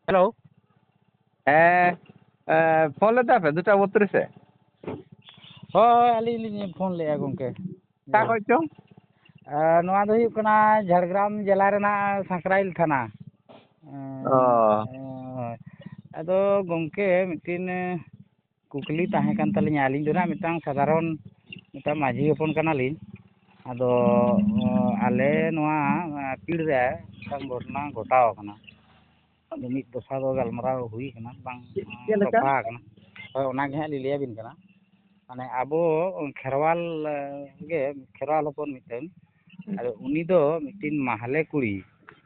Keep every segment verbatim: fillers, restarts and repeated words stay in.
Hello. ᱦᱮᱸ, ᱮ, phone ᱞᱮᱫᱟ ᱯᱮ ᱫᱩᱴᱟ ᱵᱚᱛᱨᱤᱥ ᱨᱮ? ᱦᱳᱭ, ᱟᱹᱞᱤᱧ ᱞᱤᱧ ᱯᱷᱳᱱ ᱞᱮᱫᱼᱟ ᱜᱚᱢᱠᱮ᱾ ᱚᱠᱟ ᱠᱷᱚᱡ ᱪᱚᱝ? ᱟᱨ ᱱᱚᱣᱟ ᱫᱚ ᱦᱩᱭᱩᱜ ᱠᱟᱱᱟ ᱡᱷᱟᱲᱜᱨᱟᱢ ᱡᱮᱞᱟ ᱨᱮᱱᱟᱜ ᱥᱟᱸᱠᱨᱟᱭᱤᱞ ᱛᱷᱟᱱᱟ᱾ ᱚ᱾ ᱦᱳᱭ᱾ ᱟᱫᱚ ᱜᱚᱢᱠᱮ, ᱢᱤᱫᱴᱤᱱ ᱠᱩᱠᱞᱤ ᱛᱟᱦᱮᱸ ᱠᱟᱱ ᱛᱟᱹᱞᱤᱧᱟ᱾ ᱟᱹᱞᱤᱧ ᱫᱚ ᱱᱟᱜ ᱢᱤᱫᱴᱟᱝ ᱥᱟᱫᱷᱟᱨᱚᱱ ᱢᱤᱫᱴᱟᱝ ᱢᱟᱹᱡᱷᱤ ᱦᱚᱯᱚᱱ ᱠᱟᱱᱟᱞᱤᱧ᱾ ᱟᱫᱚ, ᱚ, ᱟᱞᱮ ᱱᱚᱣᱟ, ᱟ, ᱯᱤᱲ ᱨᱮ ᱢᱤᱫᱴᱟᱝ ᱜᱷᱚᱴᱚᱱᱟ ᱜᱷᱚᱴᱟᱣ ᱟᱠᱟᱱᱟ᱾ ᱟᱫᱚ ᱢᱤᱫ ᱫᱚᱯᱷᱟ ᱫᱚ ᱜᱟᱞᱢᱟᱨᱟᱣ ᱦᱩᱭ ᱟᱠᱟᱱᱟ, ᱵᱟᱝ, ᱪᱮᱫ, ᱪᱮᱫ ᱞᱮᱠᱟ? ᱨᱚᱯᱷᱟ ᱟᱠᱟᱱᱟ᱾ ᱦᱳᱭ, ᱚᱱᱟ ᱜᱮ ᱦᱟᱸᱜ ᱞᱤᱧ ᱞᱟᱹᱭ ᱟᱵᱤᱱ ᱠᱟᱱᱟ᱾ ᱢᱟᱱᱮ, ᱟᱵᱚ ᱠᱷᱮᱨᱣᱟᱞ, ᱮ, ᱜᱮ, ᱠᱷᱮᱨᱣᱟᱞ ᱦᱚᱯᱚᱱ ᱢᱤᱫᱴᱮᱱ, ᱦᱩᱸ᱾ ᱟᱫᱚ ᱩᱱᱤ ᱫᱚ ᱢᱤᱫᱴᱤᱱ ᱢᱟᱦᱞᱮ ᱠᱩᱲᱤ,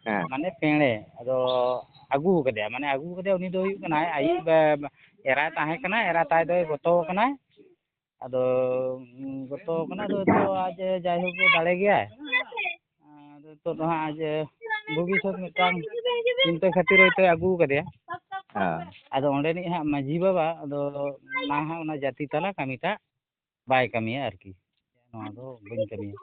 ᱦᱮᱸ᱾ ᱢᱟᱱᱮ ᱯᱮᱲᱮ, ᱟᱫᱚ ᱟᱹᱜᱩ ᱟᱠᱟᱫᱮᱭᱟ᱾ ᱢᱟᱱᱮ, ᱟᱹᱜᱩ ᱟᱠᱟᱫᱮᱭᱟ, ᱩᱱᱤ ᱫᱚ ᱦᱩᱭᱩᱜ ᱠᱟᱱᱟᱭ ᱟᱭᱤᱡ ᱵᱟ-, ᱮᱨᱟ ᱛᱟᱦᱮᱸ ᱠᱟᱱᱟᱭ, ᱮᱨᱟ ᱛᱟᱭ ᱫᱚᱭ ᱜᱚᱛᱚ ᱟᱠᱟᱱᱟᱭ᱾ ᱟᱫᱚ, ᱩᱸ, ᱜᱚᱛᱚ ᱠᱟᱱᱟ, ᱟᱫᱚ ᱱᱤᱛᱚᱜ ᱟᱡ ᱡᱟᱭᱦᱳᱠ ᱫᱟᱲᱮ ᱜᱮᱭᱟᱭ᱾ ᱟᱫᱚ ᱱᱤᱛᱚᱜ ᱫᱚ ᱦᱟᱸᱜ ᱟᱡ ᱵᱷᱚᱵᱤᱥᱥᱚᱛ ᱢᱤᱫᱴᱟᱝ ᱪᱤᱱᱛᱟᱹ ᱠᱷᱟᱹᱛᱤᱨ ᱦᱚᱭᱛᱳ ᱟᱹᱜᱩ ᱟᱠᱟᱫᱮᱭᱟ᱾ ᱦᱮᱸ᱾ ᱟᱫᱚ ᱚᱸᱰᱮᱱᱤᱡ ᱦᱟᱸᱜ ᱢᱟᱹᱡᱷᱤ ᱵᱟᱵᱟ, ᱟᱫᱚ ᱚᱱᱟ ᱦᱟᱸᱜ ᱚᱱᱟ ᱡᱟᱹᱛᱤ ᱛᱟᱞᱟ ᱠᱟᱹᱢᱤᱴᱟᱜ ᱵᱟᱭ ᱠᱟᱹᱢᱤᱭᱟ ᱟᱨᱠᱤ᱾ ᱱᱚᱣᱟ ᱫᱚ ᱵᱟᱹᱧ ᱠᱟᱹᱢᱤᱭᱟ᱾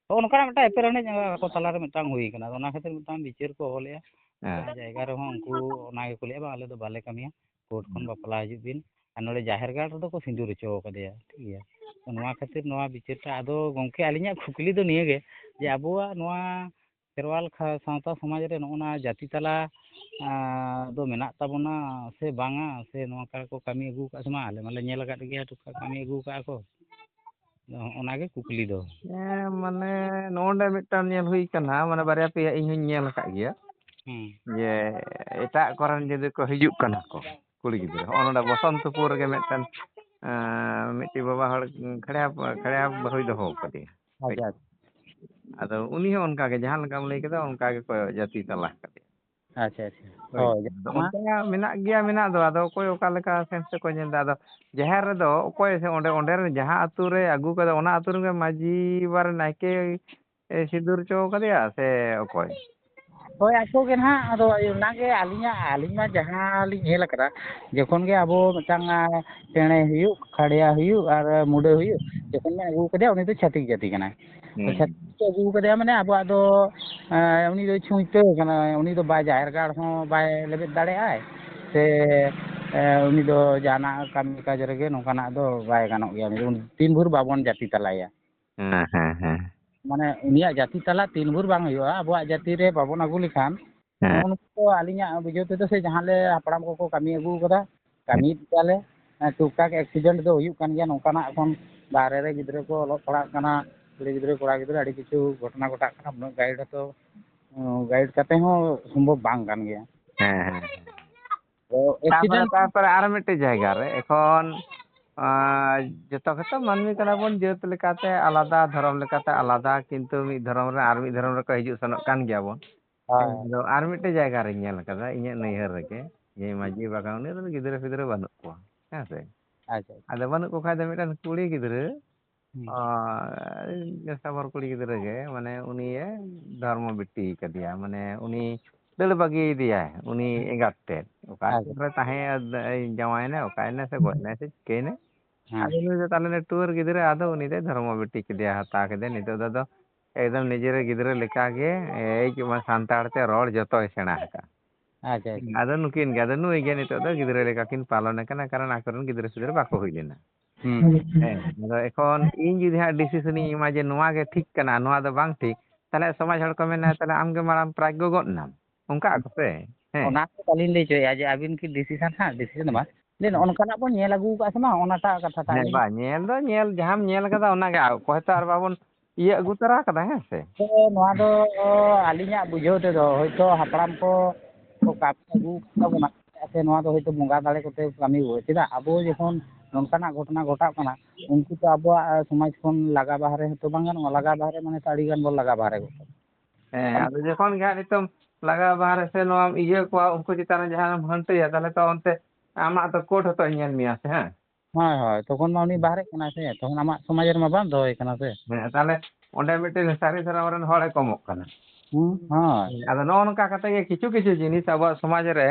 ᱛᱚ ᱱᱚᱝᱠᱟᱱᱟᱜ ᱢᱤᱫᱴᱟᱝ ᱮᱯᱮᱨ ᱦᱮᱸᱰᱮᱡ ᱟᱠᱚ ᱛᱟᱞᱟᱨᱮ ᱢᱤᱫᱴᱟᱝ ᱦᱩᱭ ᱠᱟᱱᱟ᱾ ᱟᱫᱚ ᱚᱱᱟ ᱠᱷᱟᱹᱛᱤᱨ ᱢᱤᱫᱴᱟᱝ ᱵᱤᱪᱟᱹᱨ ᱠᱚ ᱦᱚᱦᱚ ᱞᱮᱫᱼᱟ᱾ ᱦᱮᱸ᱾ ᱚᱱᱟ ᱡᱟᱭᱜᱟ ᱨᱮᱦᱚᱸ ᱩᱱᱠᱩ ᱚᱱᱟ ᱜᱮᱠᱚ ᱞᱟᱹᱭᱮᱫᱼᱟ, "ᱵᱟᱝ, ᱟᱞᱮ ᱫᱚ ᱵᱟᱞᱮ ᱠᱟᱹᱢᱤᱭᱟ, ᱠᱳᱨᱴ ᱠᱷᱚᱱ ᱦᱩᱸ᱾ ᱵᱟᱯᱞᱟ ᱦᱤᱡᱩᱜ ᱵᱤᱱ᱾" ᱟᱨ ᱱᱚᱰᱮ ᱡᱟᱦᱮᱨ ᱜᱟᱲ ᱨᱮᱫᱚ ᱠᱚ ᱥᱤᱸᱫᱩᱨ ᱦᱚᱪᱚ ᱠᱟᱫᱮᱭᱟ, ᱴᱷᱤᱠ ᱜᱮᱭᱟ᱾ ᱛᱚ ᱱᱚᱣᱟ ᱠᱷᱟᱹᱛᱤᱨ ᱱᱚᱣᱟ ᱵᱤᱪᱟᱹᱨ ᱴᱟ, ᱟᱫᱚ ᱜᱚᱢᱠᱮ, ᱟᱹᱞᱤᱧᱟᱜ ᱠᱩᱠᱞᱤ ᱫᱚ ᱱᱤᱭᱟᱹ ᱜᱮ, ᱡᱮ ᱟᱵᱚᱣᱟᱜ ᱱᱚᱣᱟ ᱠᱷᱮᱨᱣᱟᱞ ᱠᱷᱟ-, ᱥᱟᱶᱛᱟ ᱥᱚᱢᱟᱡᱽ ᱨᱮ ᱱᱚᱜᱼᱚ ᱱᱟ ᱡᱟᱹᱛᱤ ᱛᱟᱞᱟ, ᱟᱸ, ᱫᱚ ᱢᱮᱱᱟᱜ ᱛᱟᱵᱚᱱᱟ ᱥᱮ ᱵᱟᱝᱟ, ᱥᱮ ᱱᱚᱝᱠᱟ ᱠᱚ ᱠᱟᱹᱢᱤ ᱟᱹᱜᱩ ᱟᱠᱟᱫ ᱥᱮ ᱵᱟᱝ? ᱟᱞᱮ ᱢᱟᱞᱮ ᱧᱮᱞ ᱟᱠᱟᱫ ᱜᱮᱭᱟ, ᱴᱩᱠ ᱴᱟᱠ ᱠᱟᱹᱢᱤ ᱟᱹᱜᱩ ᱟᱠᱟᱫᱼᱟ ᱠᱚ᱾ ᱟᱫᱚ ᱚᱱᱟ ᱜᱮ ᱠᱩᱠᱞᱤ ᱫᱚ᱾ ᱦᱮᱸ, ᱢᱟᱱᱮ, ᱱᱚᱰᱮ ᱢᱤᱫᱴᱟᱝ ᱧᱮᱞ ᱦᱩᱭ ᱠᱟᱱᱟ, ᱢᱟᱱᱮ, ᱵᱟᱨᱭᱟ ᱯᱮᱭᱟ ᱤᱧ ᱦᱚᱧ ᱧᱮᱞ ᱟᱠᱟᱫ ᱜᱮᱭᱟ᱾ ᱦᱩᱸ᱾ ᱡᱮ ᱮᱴᱟᱜ ᱠᱚᱨᱮᱱ ᱡᱩᱫᱤ ᱠᱚ ᱦᱤᱡᱩᱜ ᱠᱟᱱᱟ ᱠᱚ, ᱠᱩᱲᱤ ᱜᱤᱫᱽᱨᱟᱹ, ᱦᱚᱸᱜᱼᱚ ᱱᱚᱰᱮ ᱵᱚᱥᱚᱱᱛᱚᱯᱩᱨ ᱨᱮᱜᱮ ᱢᱤᱫᱴᱮᱱ, ᱮᱸ, ᱢᱤᱫᱴᱤᱡ ᱵᱟᱵᱟ ᱦᱚᱲ ᱠᱷᱮᱲᱮ ᱦᱚᱯ-, ᱠᱷᱮᱲᱮ ᱦᱚᱯ ᱵᱟᱹᱦᱩᱭ ᱫᱚᱦᱚ ᱠᱟᱫᱮᱭᱟ᱾ ᱟᱪᱪᱷᱟ, ᱟᱪᱪᱷᱟ᱾ ᱟᱫᱚ ᱩᱱᱤ ᱦᱚᱸ ᱚᱱᱠᱟ ᱜᱮ, ᱡᱟᱦᱟᱸ ᱞᱮᱠᱟᱢ ᱞᱟᱹᱭ ᱠᱮᱫᱟ, ᱚᱱᱠᱟ ᱜᱮᱠᱚ ᱡᱟᱹᱛᱤ ᱛᱟᱞᱟ ᱠᱟᱫᱮᱭᱟ᱾ ᱟᱪᱪᱷᱟ, ᱟᱪᱪᱷᱟ᱾ ᱦᱳᱭ᱾ ᱦᱳᱭ, ᱟᱫᱚ ᱡᱟᱦᱟᱸ ᱚᱱᱠᱟ ᱢᱮᱱᱟᱜ ᱜᱮᱭᱟ, ᱢᱮᱱᱟᱜ ᱫᱚ, ᱟᱫᱚ ᱚᱠᱚᱭ ᱚᱠᱟ ᱞᱮᱠᱟ ᱥᱮᱱᱥ ᱛᱮᱠᱚ ᱧᱮᱞ ᱮᱫᱟ᱾ ᱟᱫᱚ ᱡᱟᱦᱮᱨ ᱨᱮᱫᱚ ᱚᱠᱚᱭ ᱥᱮ ᱚᱸᱰᱮ, ᱚᱸᱰᱮ ᱨᱮᱱ ᱡᱟᱦᱟᱸ ᱟᱹᱛᱩ ᱨᱮ ᱟᱹᱜᱩ ᱠᱟᱫᱟ, ᱚᱱᱟ ᱟᱹᱛᱩ ᱨᱮᱱ ᱜᱮ ᱢᱟᱹᱡᱷᱤ ᱵᱟᱵᱟ ᱨᱮᱱ ᱱᱟᱭᱠᱮ ᱮ, ᱥᱤᱸᱫᱩᱨ ᱦᱚᱪᱚ ᱠᱟᱫᱮᱭᱟ ᱥᱮ ᱚᱠᱚᱭ? ᱦᱳᱭ, ᱟᱠᱚ ᱜᱮ ᱱᱟᱦᱟᱜ᱾ ᱟᱫᱚ ᱚᱱᱟᱜᱮ ᱟᱹᱞᱤᱧᱟᱜ, ᱟᱹᱞᱤᱧ ᱢᱟ ᱡᱟᱦᱟᱸ ᱞᱤᱧ ᱧᱮᱞ ᱟᱠᱟᱫᱟ, ᱡᱚᱠᱷᱚᱱ ᱜᱮ ᱟᱵᱚ ᱢᱤᱫᱴᱟᱝ, ᱟ, ᱯᱮᱲᱮ ᱦᱩᱭᱩᱜ, ᱠᱷᱟᱲᱭᱟ ᱦᱩᱭᱩᱜ ᱟᱨ ᱢᱩᱰᱟᱹ ᱦᱩᱭᱩᱜ, ᱡᱚᱠᱷᱚᱱ ᱵᱚᱱ ᱟᱹᱜᱩ ᱠᱟᱫᱮᱭᱟ, ᱩᱱᱤ ᱫᱚ ᱪᱷᱟᱹᱛᱤᱠ ᱡᱟᱹᱛᱤ ᱠᱟᱱᱟᱭ᱾ ᱦᱩᱸ᱾ ᱪᱷᱟᱹᱛᱤᱠ ᱠᱚ ᱟᱹᱜᱩ ᱠᱟᱫᱮᱭᱟ, ᱢᱟᱱᱮ ᱟᱵᱚᱣᱟᱜ ᱫᱚ, ᱮᱸ, ᱩᱱᱤ ᱫᱚ ᱪᱷᱩᱸᱛ ᱠᱟᱱᱟᱭ, ᱩᱱᱤ ᱫᱚ ᱵᱟᱭ, ᱡᱟᱦᱮᱨ ᱜᱟᱲ ᱦᱚᱸ ᱵᱟᱭ ᱞᱮᱵᱮᱫ ᱫᱟᱲᱮᱭᱟᱜᱼᱟᱭ, ᱥᱮ, ᱮᱸ, ᱩᱱᱤ ᱫᱚ ᱡᱟᱦᱟᱱᱟᱜ ᱠᱟᱹᱢᱤ ᱠᱟᱡᱽ ᱨᱮᱜᱮ ᱱᱚᱝᱠᱟᱱᱟᱜ ᱫᱚ ᱵᱟᱭ ᱜᱟᱱᱚᱜ ᱜᱮᱭᱟ, ᱩᱱᱤ ᱫᱚ ᱛᱤᱱ ᱵᱷᱳᱨ ᱵᱟᱵᱚᱱ ᱡᱟᱹᱛᱤ ᱛᱟᱞᱟᱭᱟ᱾ ᱦᱮᱸ, ᱦᱮᱸ, ᱦᱮᱸ᱾ ᱢᱟᱱᱮ ᱩᱱᱤᱭᱟᱜ ᱡᱟᱹᱛᱤ ᱛᱟᱞᱟ ᱛᱤᱱ ᱵᱷᱳᱨ ᱵᱟᱝ ᱦᱩᱭᱩᱜᱼᱟ, ᱟᱵᱚᱣᱟᱜ ᱡᱟᱹᱛᱤ ᱨᱮ ᱵᱟᱵᱚᱱ ᱟᱹᱜᱩ ᱞᱮᱠᱷᱟᱱ, ᱦᱮᱸ᱾ ᱱᱚᱜᱼᱚ ᱱᱚᱣᱟ ᱠᱚ ᱟᱹᱞᱤᱧᱟᱜ ᱵᱩᱡᱷᱟᱹᱣ ᱛᱮᱫᱚ ᱥᱮ ᱡᱟᱦᱟᱸ ᱞᱮ ᱦᱟᱯᱲᱟᱢ ᱠᱚᱠᱚ ᱠᱟᱹᱢᱤ ᱟᱹᱜᱩ ᱠᱟᱫᱟ, ᱦᱮᱸ᱾ ᱠᱟᱹᱢᱤᱭᱮᱫ ᱜᱮᱭᱟᱞᱮ᱾ ᱦᱮᱸ, ᱴᱩᱠ ᱴᱟᱠ accident ᱫᱚ ᱦᱩᱭᱩᱜ ᱠᱟᱱ ᱜᱮᱭᱟ, ᱱᱚᱝᱠᱟᱱᱟᱜ ᱠᱷᱚᱱ ᱵᱟᱦᱨᱮ ᱨᱮ ᱜᱤᱫᱽᱨᱟᱹ ᱠᱚ ᱚᱞᱚᱜ ᱯᱟᱲᱦᱟᱜ ᱠᱟᱱᱟ, ᱠᱩᱲᱤ ᱜᱤᱫᱽᱨᱟᱹ, ᱠᱚᱲᱟ ᱜᱤᱫᱽᱨᱟᱹ, ᱟᱹᱰᱤ ᱠᱤᱪᱷᱩ ᱜᱷᱚᱴᱚᱱᱟ ᱜᱷᱚᱴᱟᱜ ᱠᱟᱱᱟ, ᱩᱱᱟᱹᱜ guide ᱦᱚᱸᱛᱚ, ᱩᱸ, guide ᱠᱟᱛᱮ ᱦᱚᱸ ᱥᱚᱢᱵᱷᱚᱵ ᱵᱟᱝ ᱠᱟᱱ ᱜᱮᱭᱟ᱾ ᱦᱮᱸ, ᱦᱮᱸ᱾ ᱛᱚ ᱛᱟᱨᱯᱚᱨᱮ, accident ᱛᱟᱨᱯᱚᱨᱮ ᱟᱨ ᱢᱤᱫᱴᱮᱡ ᱡᱟᱭᱜᱟ ᱨᱮ ᱮᱠᱷᱚᱱ, ᱟᱸ, ᱡᱚᱛᱚ ᱜᱮᱛᱚ ᱢᱟᱹᱱᱢᱤ ᱠᱟᱱᱟ ᱵᱚᱱ, ᱡᱟᱹᱛ ᱞᱮᱠᱟᱛᱮ ᱟᱞᱟᱫᱟ, ᱫᱷᱚᱨᱚᱢ ᱞᱮᱠᱟᱛᱮ ᱟᱞᱟᱫᱟ, ᱠᱤᱱᱛᱩ ᱢᱤᱫ ᱫᱷᱚᱨᱚᱢ ᱨᱮ ᱟᱨ ᱢᱤᱫ ᱫᱷᱚᱨᱚᱢ ᱨᱮᱠᱚ ᱦᱤᱡᱩᱜ ᱥᱮᱱᱚᱜ ᱠᱟᱱ ᱜᱮᱭᱟ ᱵᱚᱱ᱾ ᱦᱳᱭ᱾ ᱟᱫᱚ ᱟᱨ ᱢᱤᱫᱴᱮᱡ ᱡᱟᱭᱜᱟ ᱨᱤᱧ ᱧᱮᱞ ᱠᱟᱫᱟ ᱤᱧᱟᱹᱜ ᱱᱟᱹᱭᱦᱟᱹᱨ ᱨᱮᱜᱮ, ᱡᱮ ᱢᱟᱹᱡᱷᱤ ᱵᱟᱵᱟ ᱩᱱᱤ ᱨᱮᱱ ᱜᱤᱫᱽᱨᱟᱹ ᱯᱤᱫᱽᱨᱟᱹ ᱵᱟᱹᱱᱩᱜ ᱠᱚᱣᱟ, ᱦᱮᱸ ᱥᱮ? ᱟᱪᱪᱷᱟ, ᱟᱪᱪᱷᱟ᱾ ᱟᱫᱚ ᱵᱟᱹᱱᱩᱜ ᱠᱚ ᱠᱷᱟᱡ ᱫᱚ ᱢᱤᱫᱴᱮᱱ ᱠᱩᱲᱤ ᱜᱤᱫᱽᱨᱟᱹ, ᱦᱩᱸ᱾ ᱚ, ᱡᱟᱹᱥᱛᱤ ᱦᱚᱲ ᱠᱩᱲᱤ ᱜᱤᱫᱽᱨᱟᱹ ᱜᱮ, ᱢᱟᱱᱮ ᱩᱱᱤᱭᱮ ᱫᱷᱚᱨᱢᱚ ᱵᱤᱴᱤ ᱠᱟᱫᱮᱭᱟ, ᱢᱟᱱᱮ ᱩᱱᱤ ᱫᱟᱹᱲ ᱵᱟᱹᱜᱤᱭᱮᱫᱮᱭᱟᱭ, ᱩᱱᱤ ᱮᱸᱜᱟᱛ ᱛᱮᱫ᱾ ᱚᱠᱟ ᱟᱪᱪᱷᱟ᱾ ᱥᱮᱫ ᱨᱮ ᱛᱟᱦᱮᱸ ᱡᱟᱶᱟᱭᱮᱱᱟᱭ, ᱚᱠᱟᱭᱮᱱᱟᱭ ᱥᱮ ᱜᱚᱡ ᱮᱱᱟᱭ ᱥᱮ ᱪᱤᱠᱟᱹᱭᱮᱱᱟᱭ? ᱦᱮᱸ᱾ ᱟᱫᱚ ᱱᱩᱭ ᱫᱚ ᱛᱟᱦᱞᱮ ᱱᱩᱭ ᱴᱩᱣᱟᱹᱨ ᱜᱤᱫᱽᱨᱟᱹ, ᱟᱫᱚ ᱩᱱᱤ ᱫᱚᱭ ᱫᱷᱚᱨᱢᱚ ᱵᱤᱴᱤ ᱠᱮᱫᱮᱭᱟ, ᱦᱟᱛᱟᱣ ᱠᱮᱫᱮᱭᱟ᱾ ᱱᱤᱛᱚᱜ ᱫᱚ ᱟᱫᱚ ᱮᱠᱫᱚᱢ ᱱᱤᱡᱮᱨ ᱜᱤᱫᱽᱨᱟᱹ ᱞᱮᱠᱟᱜᱮ, ᱮᱭ ᱥᱟᱱᱛᱟᱲ ᱛᱮ ᱨᱚᱲ ᱡᱚᱛᱚᱭ ᱥᱮᱬᱟ ᱟᱠᱟᱫᱼᱟ᱾ ᱟᱪᱪᱷᱟ, ᱟᱪᱪᱷᱟ᱾ ᱟᱫᱚ ᱱᱩᱠᱤᱱ ᱜᱮ, ᱟᱫᱚ ᱱᱩᱭ ᱜᱮ ᱱᱤᱛᱚᱜ ᱫᱚ ᱜᱤᱫᱽᱨᱟᱹ ᱞᱮᱠᱟ ᱠᱤᱱ ᱯᱟᱞᱚᱱᱮ ᱠᱟᱱᱟ, ᱠᱟᱨᱚᱱ ᱟᱠᱚᱨᱮᱱ ᱜᱤᱫᱽᱨᱟᱹ ᱯᱤᱫᱽᱨᱟᱹ ᱵᱟᱠᱚ ᱦᱩᱭ ᱞᱮᱱᱟ᱾ ᱦᱩᱸ᱾ ᱦᱮᱸ, ᱟᱫᱚ ᱮᱠᱷᱚᱱ ᱤᱧ ᱡᱩᱫᱤ ᱦᱟᱸᱜ decision ᱤᱧ ᱮᱢᱟ ᱡᱮ ᱱᱚᱣᱟ ᱜᱮ ᱴᱷᱤᱠ ᱠᱟᱱᱟ, ᱱᱚᱣᱟ ᱫᱚ ᱵᱟᱝ ᱴᱷᱤᱠ, ᱛᱟᱦᱞᱮ ᱥᱚᱢᱟᱡᱽ ᱦᱚᱲ ᱠᱚ ᱢᱮᱱᱟ, "ᱛᱟᱦᱞᱮ ᱟᱢ ᱜᱮ ᱢᱟᱲᱟᱝ ᱯᱨᱟᱡᱽ ᱜᱚ ᱜᱚᱫ ᱮᱱᱟᱢ", ᱚᱱᱠᱟ ᱟᱠᱚ ᱥᱮ? ᱦᱮᱸ᱾ ᱚᱱᱟ ᱫᱚ ᱵᱟᱹᱞᱤᱧ ᱞᱟᱹᱭ ᱦᱚᱪᱚᱭᱮᱫᱼᱟ ᱡᱮ ᱟᱹᱵᱤᱱ ᱠᱤ decision ᱦᱟᱸᱜ, decision ᱫᱚ ᱵᱟᱝ, ᱡᱮ ᱱᱚᱜᱼᱚ ᱱᱚᱝᱠᱟᱱᱟᱜ ᱵᱚᱱ ᱧᱮᱞ ᱟᱹᱜᱩ ᱟᱠᱟᱫ ᱥᱮ ᱵᱟᱝ, ᱚᱱᱟᱴᱟᱜ ᱠᱟᱛᱷᱟᱴᱟᱜ ᱦᱮᱸ, ᱞᱤᱧ ᱵᱟᱝ, ᱧᱮᱞ ᱫᱚ ᱧᱮᱞ, ᱡᱟᱦᱟᱸᱢ ᱧᱮᱞ ᱠᱟᱫᱟ ᱚᱱᱟᱜᱮ, ᱟᱨ ᱚᱠᱚᱭ ᱛᱚ ᱟᱨ ᱵᱟᱵᱚᱱ ᱤᱭᱟᱹ ᱟᱹᱜᱩ ᱛᱚᱨᱟ ᱠᱟᱫᱟ, ᱦᱮᱸ ᱥᱮ? ᱛᱚ ᱱᱚᱣᱟ ᱫᱚ ᱟᱹᱞᱤᱧᱟᱜ ᱵᱩᱡᱷᱟᱹᱣ ᱛᱮᱫᱚ ᱦᱚᱭᱛᱳ ᱦᱟᱯᱲᱟᱢ ᱠᱚ ᱠᱚ ᱠᱟᱹᱢᱤ ᱟᱹᱜᱩ ᱟᱠᱟᱫ ᱛᱟᱵᱚᱱᱟ, ᱪᱮᱫᱟᱜ ᱥᱮ ᱱᱚᱣᱟ ᱫᱚ ᱦᱚᱭᱛᱳ ᱵᱚᱸᱜᱟ ᱫᱟᱲᱮ ᱠᱚᱛᱮ ᱠᱟᱹᱢᱤ ᱦᱩᱭᱩᱜᱼᱟ᱾ ᱪᱮᱫᱟᱜ ᱟᱵᱚ ᱡᱚᱠᱷᱚᱱ ᱱᱚᱝᱠᱟᱱᱟᱜ ᱜᱷᱚᱴᱚᱱᱟ ᱜᱷᱚᱴᱟᱜ ᱠᱟᱱᱟ, ᱩᱱᱠᱩ ᱛᱚ ᱟᱵᱚᱣᱟᱜ, ᱟᱸ, ᱥᱚᱢᱟᱡᱽ ᱠᱷᱚᱱ ᱞᱟᱜᱟ ᱵᱟᱦᱨᱮ ᱦᱚᱸᱛᱚ ᱵᱟᱝ ᱜᱟᱱᱚᱜᱼᱟ, ᱞᱟᱜᱟ ᱵᱟᱦᱨᱮ ᱢᱟᱱᱮ ᱛᱚ ᱟᱹᱰᱤ ᱜᱟᱱ ᱵᱚᱱ ᱞᱟᱜᱟ ᱵᱟᱦᱨᱮ ᱠᱚᱜ ᱠᱟᱱᱟ᱾ ᱦᱮᱸ, ᱟᱫᱚ ᱡᱚᱠᱷᱚᱱ ᱜᱮ ᱦᱟᱸᱜ ᱱᱤᱛᱚᱝ ᱞᱟᱜᱟ ᱵᱟᱦᱨᱮ ᱥᱮ ᱱᱚᱣᱟᱢ ᱤᱭᱟᱹ ᱠᱚᱣᱟ, ᱩᱱᱠᱩ ᱪᱮᱛᱟᱱ ᱨᱮ ᱡᱟᱦᱟᱸᱢ ᱦᱟᱹᱱᱴᱟᱹᱭᱟ, ᱛᱟᱦᱞᱮ ᱛᱚ ᱚᱱᱛᱮ ᱟᱢᱟᱜ ᱫᱚ court ᱦᱚᱸᱛᱚ ᱧᱮᱞ ᱢᱮᱭᱟ ᱥᱮ, ᱦᱮᱸ? ᱦᱳᱭ, ᱦᱳᱭ, ᱛᱚᱠᱷᱚᱱ ᱢᱟ ᱩᱱᱤ ᱵᱟᱦᱨᱮᱜ ᱠᱟᱱᱟᱭ ᱥᱮ, ᱛᱚᱠᱷᱚᱱ ᱟᱢᱟᱜ ᱥᱚᱢᱟᱡᱽ ᱨᱮᱢᱟ ᱵᱟᱢ ᱫᱚᱦᱚᱭᱮ ᱠᱟᱱᱟ ᱥᱮ᱾ ᱦᱮᱸ, ᱛᱟᱦᱞᱮ ᱚᱸᱰᱮ ᱢᱤᱫᱴᱮᱱ ᱥᱟᱹᱨᱤ ᱫᱷᱚᱨᱚᱢ ᱨᱮᱱ ᱦᱚᱲᱮ ᱠᱚᱢᱚᱜ ᱠᱟᱱᱟ᱾ ᱦᱩᱸ, ᱦᱳᱭ᱾ ᱦᱮᱸ, ᱟᱫᱚ ᱱᱚᱜᱼᱚ ᱱᱚᱝᱠᱟ ᱠᱟᱛᱮ ᱜᱮ ᱠᱤᱪᱷᱩ ᱠᱤᱪᱷᱩ ᱡᱤᱱᱤᱥ ᱟᱵᱚᱣᱟᱜ ᱥᱚᱢᱟᱡᱽ ᱨᱮ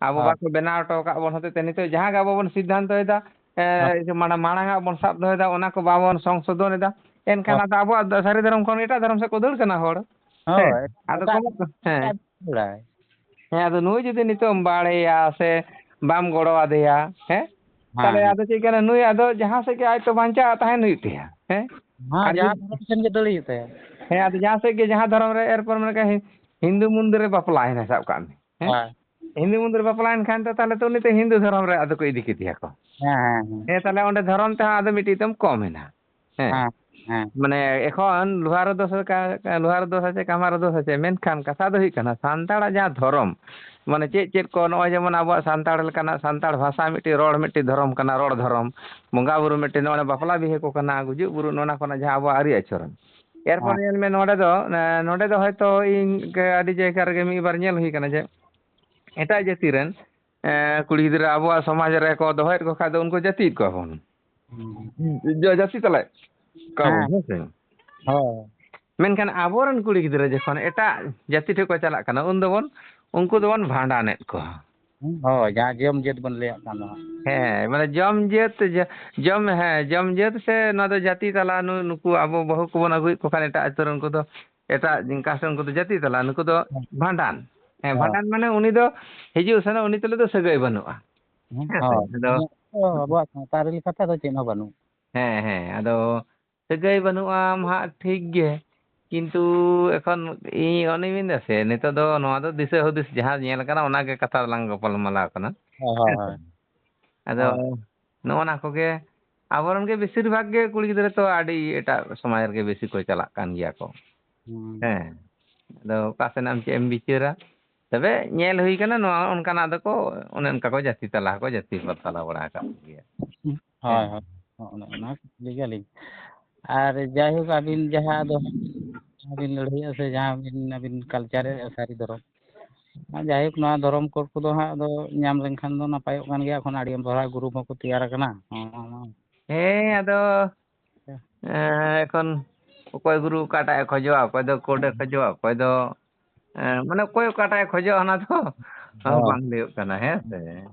ᱟᱵᱚ ᱦᱳᱭ᱾ ᱵᱟᱠᱚ ᱵᱮᱱᱟᱣ ᱦᱚᱴᱚ ᱟᱠᱟᱫ ᱵᱚᱱ ᱦᱚᱛᱮᱡ ᱛᱮ ᱱᱤᱛᱚᱜ ᱡᱟᱦᱟᱸ ᱜᱮ ᱟᱵᱚ ᱵᱚᱱ ᱥᱤᱫᱽᱫᱷᱟᱱᱛᱚᱭᱮᱫᱟ, ᱮ, ᱦᱳᱭ᱾ ᱢᱟᱲᱟᱝ ᱢᱟᱲᱟᱝ ᱟᱜ ᱵᱚᱱ ᱥᱟᱵ ᱫᱚᱦᱚᱭᱮᱫᱟ, ᱚᱱᱟ ᱠᱚ ᱵᱟᱵᱚᱱ ᱥᱚᱝᱥᱳᱫᱷᱚᱱ ᱮᱫᱟ, ᱮᱱᱠᱷᱟᱱ ᱦᱳᱭ᱾ ᱟᱫᱚ ᱟᱵᱚᱣᱟᱜ ᱫᱚ ᱥᱟᱹᱨᱤ ᱫᱷᱚᱨᱚᱢ ᱠᱷᱚᱱ ᱮᱴᱟᱜ ᱫᱷᱚᱨᱚᱢ ᱥᱮᱫ ᱠᱚ ᱫᱟᱹᱲ ᱠᱟᱱᱟ ᱦᱚᱲ᱾ ᱦᱳᱭ᱾ ᱦᱮᱸ, ᱟᱫᱚ ᱮᱴᱟᱜ ᱠᱚ ᱦᱮᱸ᱾ ᱮᱴᱟᱜ ᱵᱟᱲᱟᱭ᱾ ᱦᱮᱸ, ᱟᱫᱚ ᱱᱩᱭ ᱡᱩᱫᱤ ᱱᱤᱛᱚᱜ ᱮᱢ ᱵᱟᱲᱮᱭᱟ ᱥᱮ ᱵᱟᱢ ᱜᱚᱲᱚ ᱟᱫᱮᱭᱟ, ᱦᱮᱸ, ᱦᱮᱸ, ᱛᱟᱦᱞᱮ ᱦᱮᱸ᱾ ᱟᱫᱚ ᱪᱮᱫ ᱠᱟᱱᱟ, ᱱᱩᱭ ᱟᱫᱚ ᱡᱟᱦᱟᱸ ᱥᱮᱫ ᱜᱮ ᱟᱡ ᱛᱚ ᱵᱟᱧᱪᱟᱣ ᱛᱟᱦᱮᱱ ᱦᱩᱭᱩᱜ ᱛᱟᱭᱟ, ᱦᱮᱸ? ᱦᱮᱸ, ᱟᱨ ᱡᱟᱦᱟᱸ ᱡᱩᱫᱤ ᱫᱷᱚᱨᱚᱢ ᱥᱮᱱ ᱜᱮ ᱫᱟᱹᱲ ᱦᱩᱭᱩᱜ ᱛᱟᱭᱟ᱾ ᱦᱮᱸ, ᱟᱫᱚ ᱡᱟᱦᱟᱸ ᱥᱮᱫ ᱜᱮ, ᱡᱟᱦᱟᱸ ᱫᱷᱚᱨᱚᱢ ᱨᱮ, ᱮᱨᱯᱚᱨ ᱢᱟᱱᱮ ᱠᱟ-, ᱦᱤ-, ᱦᱤᱱᱫᱩ ᱢᱚᱱᱫᱤᱨ ᱨᱮ ᱵᱟᱯᱞᱟᱭᱮᱱᱟᱭ, ᱥᱟᱵ ᱠᱟᱜ ᱢᱮ, ᱦᱮᱸ? ᱦᱮᱸ᱾ ᱦᱤᱱᱫᱩ ᱢᱚᱱᱫᱤᱨ ᱨᱮ ᱵᱟᱯᱞᱟᱭᱮᱱ ᱠᱷᱟᱱ ᱫᱚ ᱛᱟᱦᱞᱮ ᱛᱚ ᱩᱱᱤ ᱛᱚ ᱦᱤᱱᱫᱩ ᱫᱷᱚᱨᱚᱢ ᱨᱮ ᱟᱫᱚ ᱠᱚ ᱤᱫᱤ ᱠᱮᱫᱮᱭᱟ ᱠᱚ᱾ ᱦᱮᱸ, ᱦᱮᱸ, ᱦᱮᱸ᱾ ᱦᱮᱸ, ᱛᱟᱦᱞᱮ ᱚᱸᱰᱮ ᱫᱷᱚᱨᱚᱢ ᱛᱮᱦᱚᱸ ᱟᱫᱚ ᱢᱤᱫᱴᱤᱡ ᱫᱚᱢ ᱠᱚᱢ ᱮᱱᱟ᱾ ᱦᱮᱸ᱾ ᱦᱮᱸ, ᱦᱮᱸ᱾ ᱢᱟᱱᱮ ᱮᱠᱷᱚᱱ ᱞᱩᱦᱟᱨ ᱫᱚ ᱥᱮ ᱠᱟ-, ᱞᱩᱦᱟᱨ ᱫᱚ ᱥᱮ ᱪᱮᱫ, ᱠᱟᱢᱟᱨ ᱫᱚ ᱥᱮ ᱪᱮᱫ, ᱢᱮᱱᱠᱷᱟᱱ ᱠᱟᱛᱷᱟ ᱫᱚ ᱦᱩᱭᱩᱜ ᱠᱟᱱᱟ, ᱥᱟᱱᱛᱟᱲᱟᱜ ᱡᱟᱦᱟᱸ ᱫᱷᱚᱨᱚᱢ, ᱢᱟᱱᱮ ᱪᱮᱫ ᱪᱮᱫ ᱠᱚ, ᱱᱚᱜᱼᱚᱭ ᱡᱮᱢᱚᱱ ᱟᱵᱚᱣᱟᱜ ᱥᱟᱱᱛᱟᱲ ᱞᱮᱠᱟᱱᱟᱜ ᱥᱟᱱᱛᱟᱲ ᱵᱷᱟᱥᱟ ᱢᱤᱫᱴᱤᱡ, ᱨᱚᱲ ᱢᱤᱫᱴᱤᱡ ᱫᱷᱚᱨᱚᱢ ᱠᱟᱱᱟ, ᱨᱚᱲ ᱫᱷᱚᱨᱚᱢ, ᱵᱚᱸᱜᱟ ᱵᱩᱨᱩ ᱢᱤᱫᱴᱤᱡ, ᱱᱚᱜᱼᱚᱭ ᱵᱟᱯᱞᱟ ᱵᱤᱦᱟᱹ ᱠᱚ ᱠᱟᱱᱟ, ᱜᱩᱡᱩᱜ ᱵᱩᱨᱩᱜ, ᱱᱚᱜᱼᱚ ᱱᱟ ᱠᱚᱨᱮᱱᱟᱜ ᱡᱟᱦᱟᱸ ᱟᱵᱚᱣᱟᱜ ᱟᱹᱨᱤ ᱟᱪᱚᱨᱚᱱ᱾ ᱮᱨᱯᱚᱨ ᱦᱮᱸ᱾ ᱧᱮᱞ ᱢᱮ ᱱᱚᱰᱮ ᱫᱚ, ᱮ, ᱱᱚᱰᱮ ᱫᱚ ᱦᱚᱭᱛᱳ ᱤᱧ ᱜᱮ ᱟᱹᱰᱤ ᱡᱟᱭᱜᱟ ᱨᱮᱜᱮ ᱢᱤᱫ ᱵᱟᱨ ᱧᱮᱞ ᱦᱩᱭ ᱠᱟᱱᱟ ᱡᱮ ᱮᱴᱟᱜ ᱡᱟᱹᱛᱤ ᱨᱮᱱ, ᱮ, ᱠᱩᱲᱤ ᱜᱤᱫᱽᱨᱟᱹ ᱟᱵᱚᱣᱟᱜ ᱥᱚᱢᱟᱡᱽ ᱨᱮᱠᱚ ᱫᱚᱦᱚᱭᱮᱫ ᱠᱚ ᱠᱷᱟᱡ ᱫᱚ ᱩᱱᱠᱩ ᱡᱟᱹᱛᱤᱭᱮᱫ ᱠᱚᱣᱟ ᱵᱚᱱ᱾ ᱦᱩᱸ᱾ ᱡᱟ-, ᱡᱟᱹᱛᱤ ᱛᱟᱞᱟᱭᱮᱫ ᱠᱚᱣᱟ ᱵᱚᱱ, ᱦᱮᱸ᱾ ᱦᱮᱸ ᱥᱮ? ᱦᱳᱭ᱾ ᱢᱮᱱᱠᱷᱟᱱ ᱟᱵᱚᱨᱮᱱ ᱠᱩᱲᱤ ᱜᱤᱫᱽᱨᱟᱹ ᱡᱚᱠᱷᱚᱱ ᱮᱴᱟᱜ ᱡᱟᱹᱛᱤ ᱴᱷᱮᱱ ᱠᱚ ᱪᱟᱞᱟᱜ ᱠᱟᱱᱟ, ᱩᱱ ᱫᱚᱵᱚᱱ, ᱩᱱᱠᱩ ᱫᱚᱵᱚᱱ ᱵᱷᱟᱸᱰᱟᱱᱮᱫ ᱠᱚᱣᱟ᱾ ᱦᱳᱭ, ᱡᱟᱦᱟᱸ ᱡᱚᱢ ᱡᱟᱹᱛ ᱵᱚᱱ ᱞᱟᱹᱭᱟᱜ ᱠᱟᱱ ᱫᱚ ᱦᱟᱸᱜ᱾ ᱦᱮᱸ, ᱢᱟᱱᱮ ᱡᱚᱢ ᱡᱟᱹᱛ, ᱡᱟ-, ᱡᱚᱢ, ᱦᱮᱸ, ᱡᱚᱢ ᱡᱟᱹᱛ ᱥᱮ ᱱᱚᱣᱟ ᱫᱚ ᱡᱟᱹᱛᱤ ᱛᱟᱞᱟ, ᱱᱩ-, ᱱᱩᱠᱩ ᱟᱵᱚ ᱵᱟᱹᱦᱩ ᱠᱚᱵᱚᱱ ᱟᱹᱜᱩᱭᱮᱫ ᱠᱚ ᱠᱷᱟᱱ ᱮᱴᱟᱜ ᱟᱹᱛᱩ ᱨᱮ, ᱩᱱᱠᱩ ᱫᱚ ᱮᱴᱟᱜ ᱡᱤᱝᱠᱟ ᱥᱮ ᱩᱱᱠᱩ ᱫᱚ ᱡᱟᱹᱛᱤ ᱛᱟᱞᱟ, ᱱᱩᱠᱩ ᱫᱚ ᱦᱮᱸ᱾ ᱵᱷᱟᱸᱰᱟᱱ᱾ ᱦᱮᱸ, ᱦᱳᱭ᱾ ᱵᱷᱟᱸᱰᱟᱱ ᱢᱟᱱᱮ ᱩᱱᱤ ᱫᱚ ᱦᱤᱡᱩᱜ ᱥᱮᱱᱚᱜ, ᱩᱱᱤ ᱛᱩᱞᱩᱡ ᱫᱚ ᱥᱟᱹᱜᱟᱹᱭ ᱵᱟᱹᱱᱩᱜᱼᱟ᱾ ᱦᱮᱸ ᱥᱮ? ᱦᱳᱭ᱾ ᱟᱫᱚ ᱱᱤᱭᱟᱹ ᱫᱚ ᱟᱵᱚᱣᱟᱜ ᱥᱟᱶᱛᱟ ᱟᱹᱨᱤ ᱞᱮᱠᱟᱛᱮ ᱟᱫᱚ ᱪᱮᱫ ᱦᱚᱸ ᱵᱟᱹᱱᱩᱜ᱾ ᱦᱮᱸ, ᱦᱮᱸ, ᱟᱫᱚ ᱥᱟᱹᱜᱟᱹᱭ ᱵᱟᱹᱱᱩᱜᱼᱟᱢ ᱦᱟᱸᱜ ᱴᱷᱤᱠ ᱜᱮ, ᱠᱤᱱᱛᱩ ᱮᱠᱷᱚᱱ ᱤᱧ ᱚᱱᱮᱧ ᱢᱮᱱᱫᱟ ᱥᱮ, ᱱᱤᱛᱚᱜ ᱫᱚ ᱱᱚᱣᱟ ᱫᱚ ᱫᱤᱥᱟᱹ ᱦᱩᱫᱤᱥ ᱡᱟᱦᱟᱸ ᱧᱮᱞ ᱠᱟᱱᱟ, ᱚᱱᱟᱜᱮ ᱠᱟᱛᱷᱟ ᱞᱟᱝ ᱜᱟᱯᱟᱞ ᱢᱟᱨᱟᱣ ᱠᱟᱱᱟ᱾ ᱦᱳᱭ, ᱦᱳᱭ, ᱦᱮᱸ ᱥᱮ? ᱦᱳᱭ᱾ ᱟᱫᱚ ᱦᱳᱭ᱾ ᱱᱚᱜᱼᱚ ᱱᱟ ᱠᱚᱜᱮ ᱟᱵᱚᱨᱮᱱ ᱜᱮ ᱵᱮᱥᱤᱨ ᱵᱷᱟᱜᱽ ᱜᱮ ᱠᱩᱲᱤ ᱜᱤᱫᱽᱨᱟᱹ ᱛᱚ ᱟᱹᱰᱤ ᱮᱴᱟᱜ ᱥᱚᱢᱟᱡᱽ ᱨᱮᱜᱮ ᱵᱮᱥᱤ ᱠᱚ ᱪᱟᱞᱟᱜ ᱠᱟᱱ ᱜᱮᱭᱟ ᱠᱚ᱾ ᱦᱩᱸ᱾ ᱦᱮᱸ᱾ ᱟᱫᱚ ᱚᱠᱟ ᱥᱮᱱᱟᱜ ᱮᱢ, ᱪᱮᱫ ᱮᱢ ᱵᱤᱪᱟᱹᱨᱟ? ᱛᱚᱵᱮ ᱧᱮᱞ ᱦᱩᱭ ᱠᱟᱱᱟ, ᱱᱚᱣᱟ ᱚᱱᱠᱟᱱᱟᱜ ᱫᱚᱠᱚ, ᱚᱱᱮ ᱚᱱᱠᱟ ᱠᱚ ᱡᱟᱹᱥᱛᱤ ᱛᱟᱞᱟ ᱦᱚᱸᱠᱚ ᱡᱟᱹᱥᱛᱤ ᱛᱟᱞᱟ ᱵᱟᱲᱟ ᱟᱠᱟᱫ ᱜᱮᱭᱟ᱾ ᱦᱳᱭ, ᱦᱮᱸ᱾ ᱦᱳᱭ᱾ ᱚᱱᱮ ᱚᱱᱟ ᱠᱩᱠᱞᱤ ᱜᱮ ᱟᱹᱞᱤᱧ᱾ ᱟᱨ ᱡᱟᱭᱦᱳᱠ, ᱟᱹᱵᱤᱱ ᱡᱟᱦᱟᱸ ᱫᱚ, ᱡᱟᱦᱟᱸ ᱵᱤᱱ ᱞᱟᱹᱲᱦᱟᱹᱭᱮᱫᱼᱟ ᱥᱮ ᱡᱟᱦᱟᱸ ᱵᱤᱱ, ᱟᱹᱵᱤᱱ culture ᱮᱫᱼᱟ ᱥᱟᱹᱨᱤ ᱫᱷᱚᱨᱚᱢ, ᱟᱨ ᱡᱟᱭᱦᱳᱠ, ᱱᱚᱣᱟ ᱫᱷᱚᱨᱚᱢ code ᱠᱚᱫᱚ ᱦᱟᱸᱜ ᱫᱚ ᱧᱟᱢ ᱞᱮᱱᱠᱷᱟᱱ ᱫᱚ ᱱᱟᱯᱟᱭᱚᱜ ᱠᱟᱱ ᱜᱮᱭᱟ᱾ ᱮᱠᱷᱚᱱ ᱟᱹᱰᱤ ᱫᱷᱟᱨᱟ group ᱦᱚᱸᱠᱚ ᱛᱮᱭᱟᱨ ᱟᱠᱟᱱᱟ᱾ ᱦᱮᱸ, ᱟᱫᱚ, ᱦᱮᱸ᱾ ᱮᱸ, ᱮᱠᱷᱚᱱ ᱚᱠᱚᱭ ᱜᱩᱨᱩ ᱚᱠᱟᱴᱟᱜ ᱮ ᱠᱷᱚᱡᱚᱜᱼᱟ, ᱚᱠᱚᱭ ᱫᱚ code ᱮ ᱦᱮᱸ᱾ ᱠᱷᱚᱡᱚᱜᱼᱟ, ᱚᱠᱚᱭ ᱫᱚ, ᱮᱸ, ᱢᱟᱱᱮ ᱚᱠᱚᱭ ᱚᱠᱟᱴᱟᱜ ᱮ ᱠᱷᱚᱡᱚᱜᱼᱟ, ᱚᱱᱟ ᱫᱚ ᱦᱳᱭ᱾ ᱵᱟᱝ ᱞᱟᱹᱭᱚᱜ ᱠᱟᱱᱟ, ᱦᱮᱸ ᱥᱮ?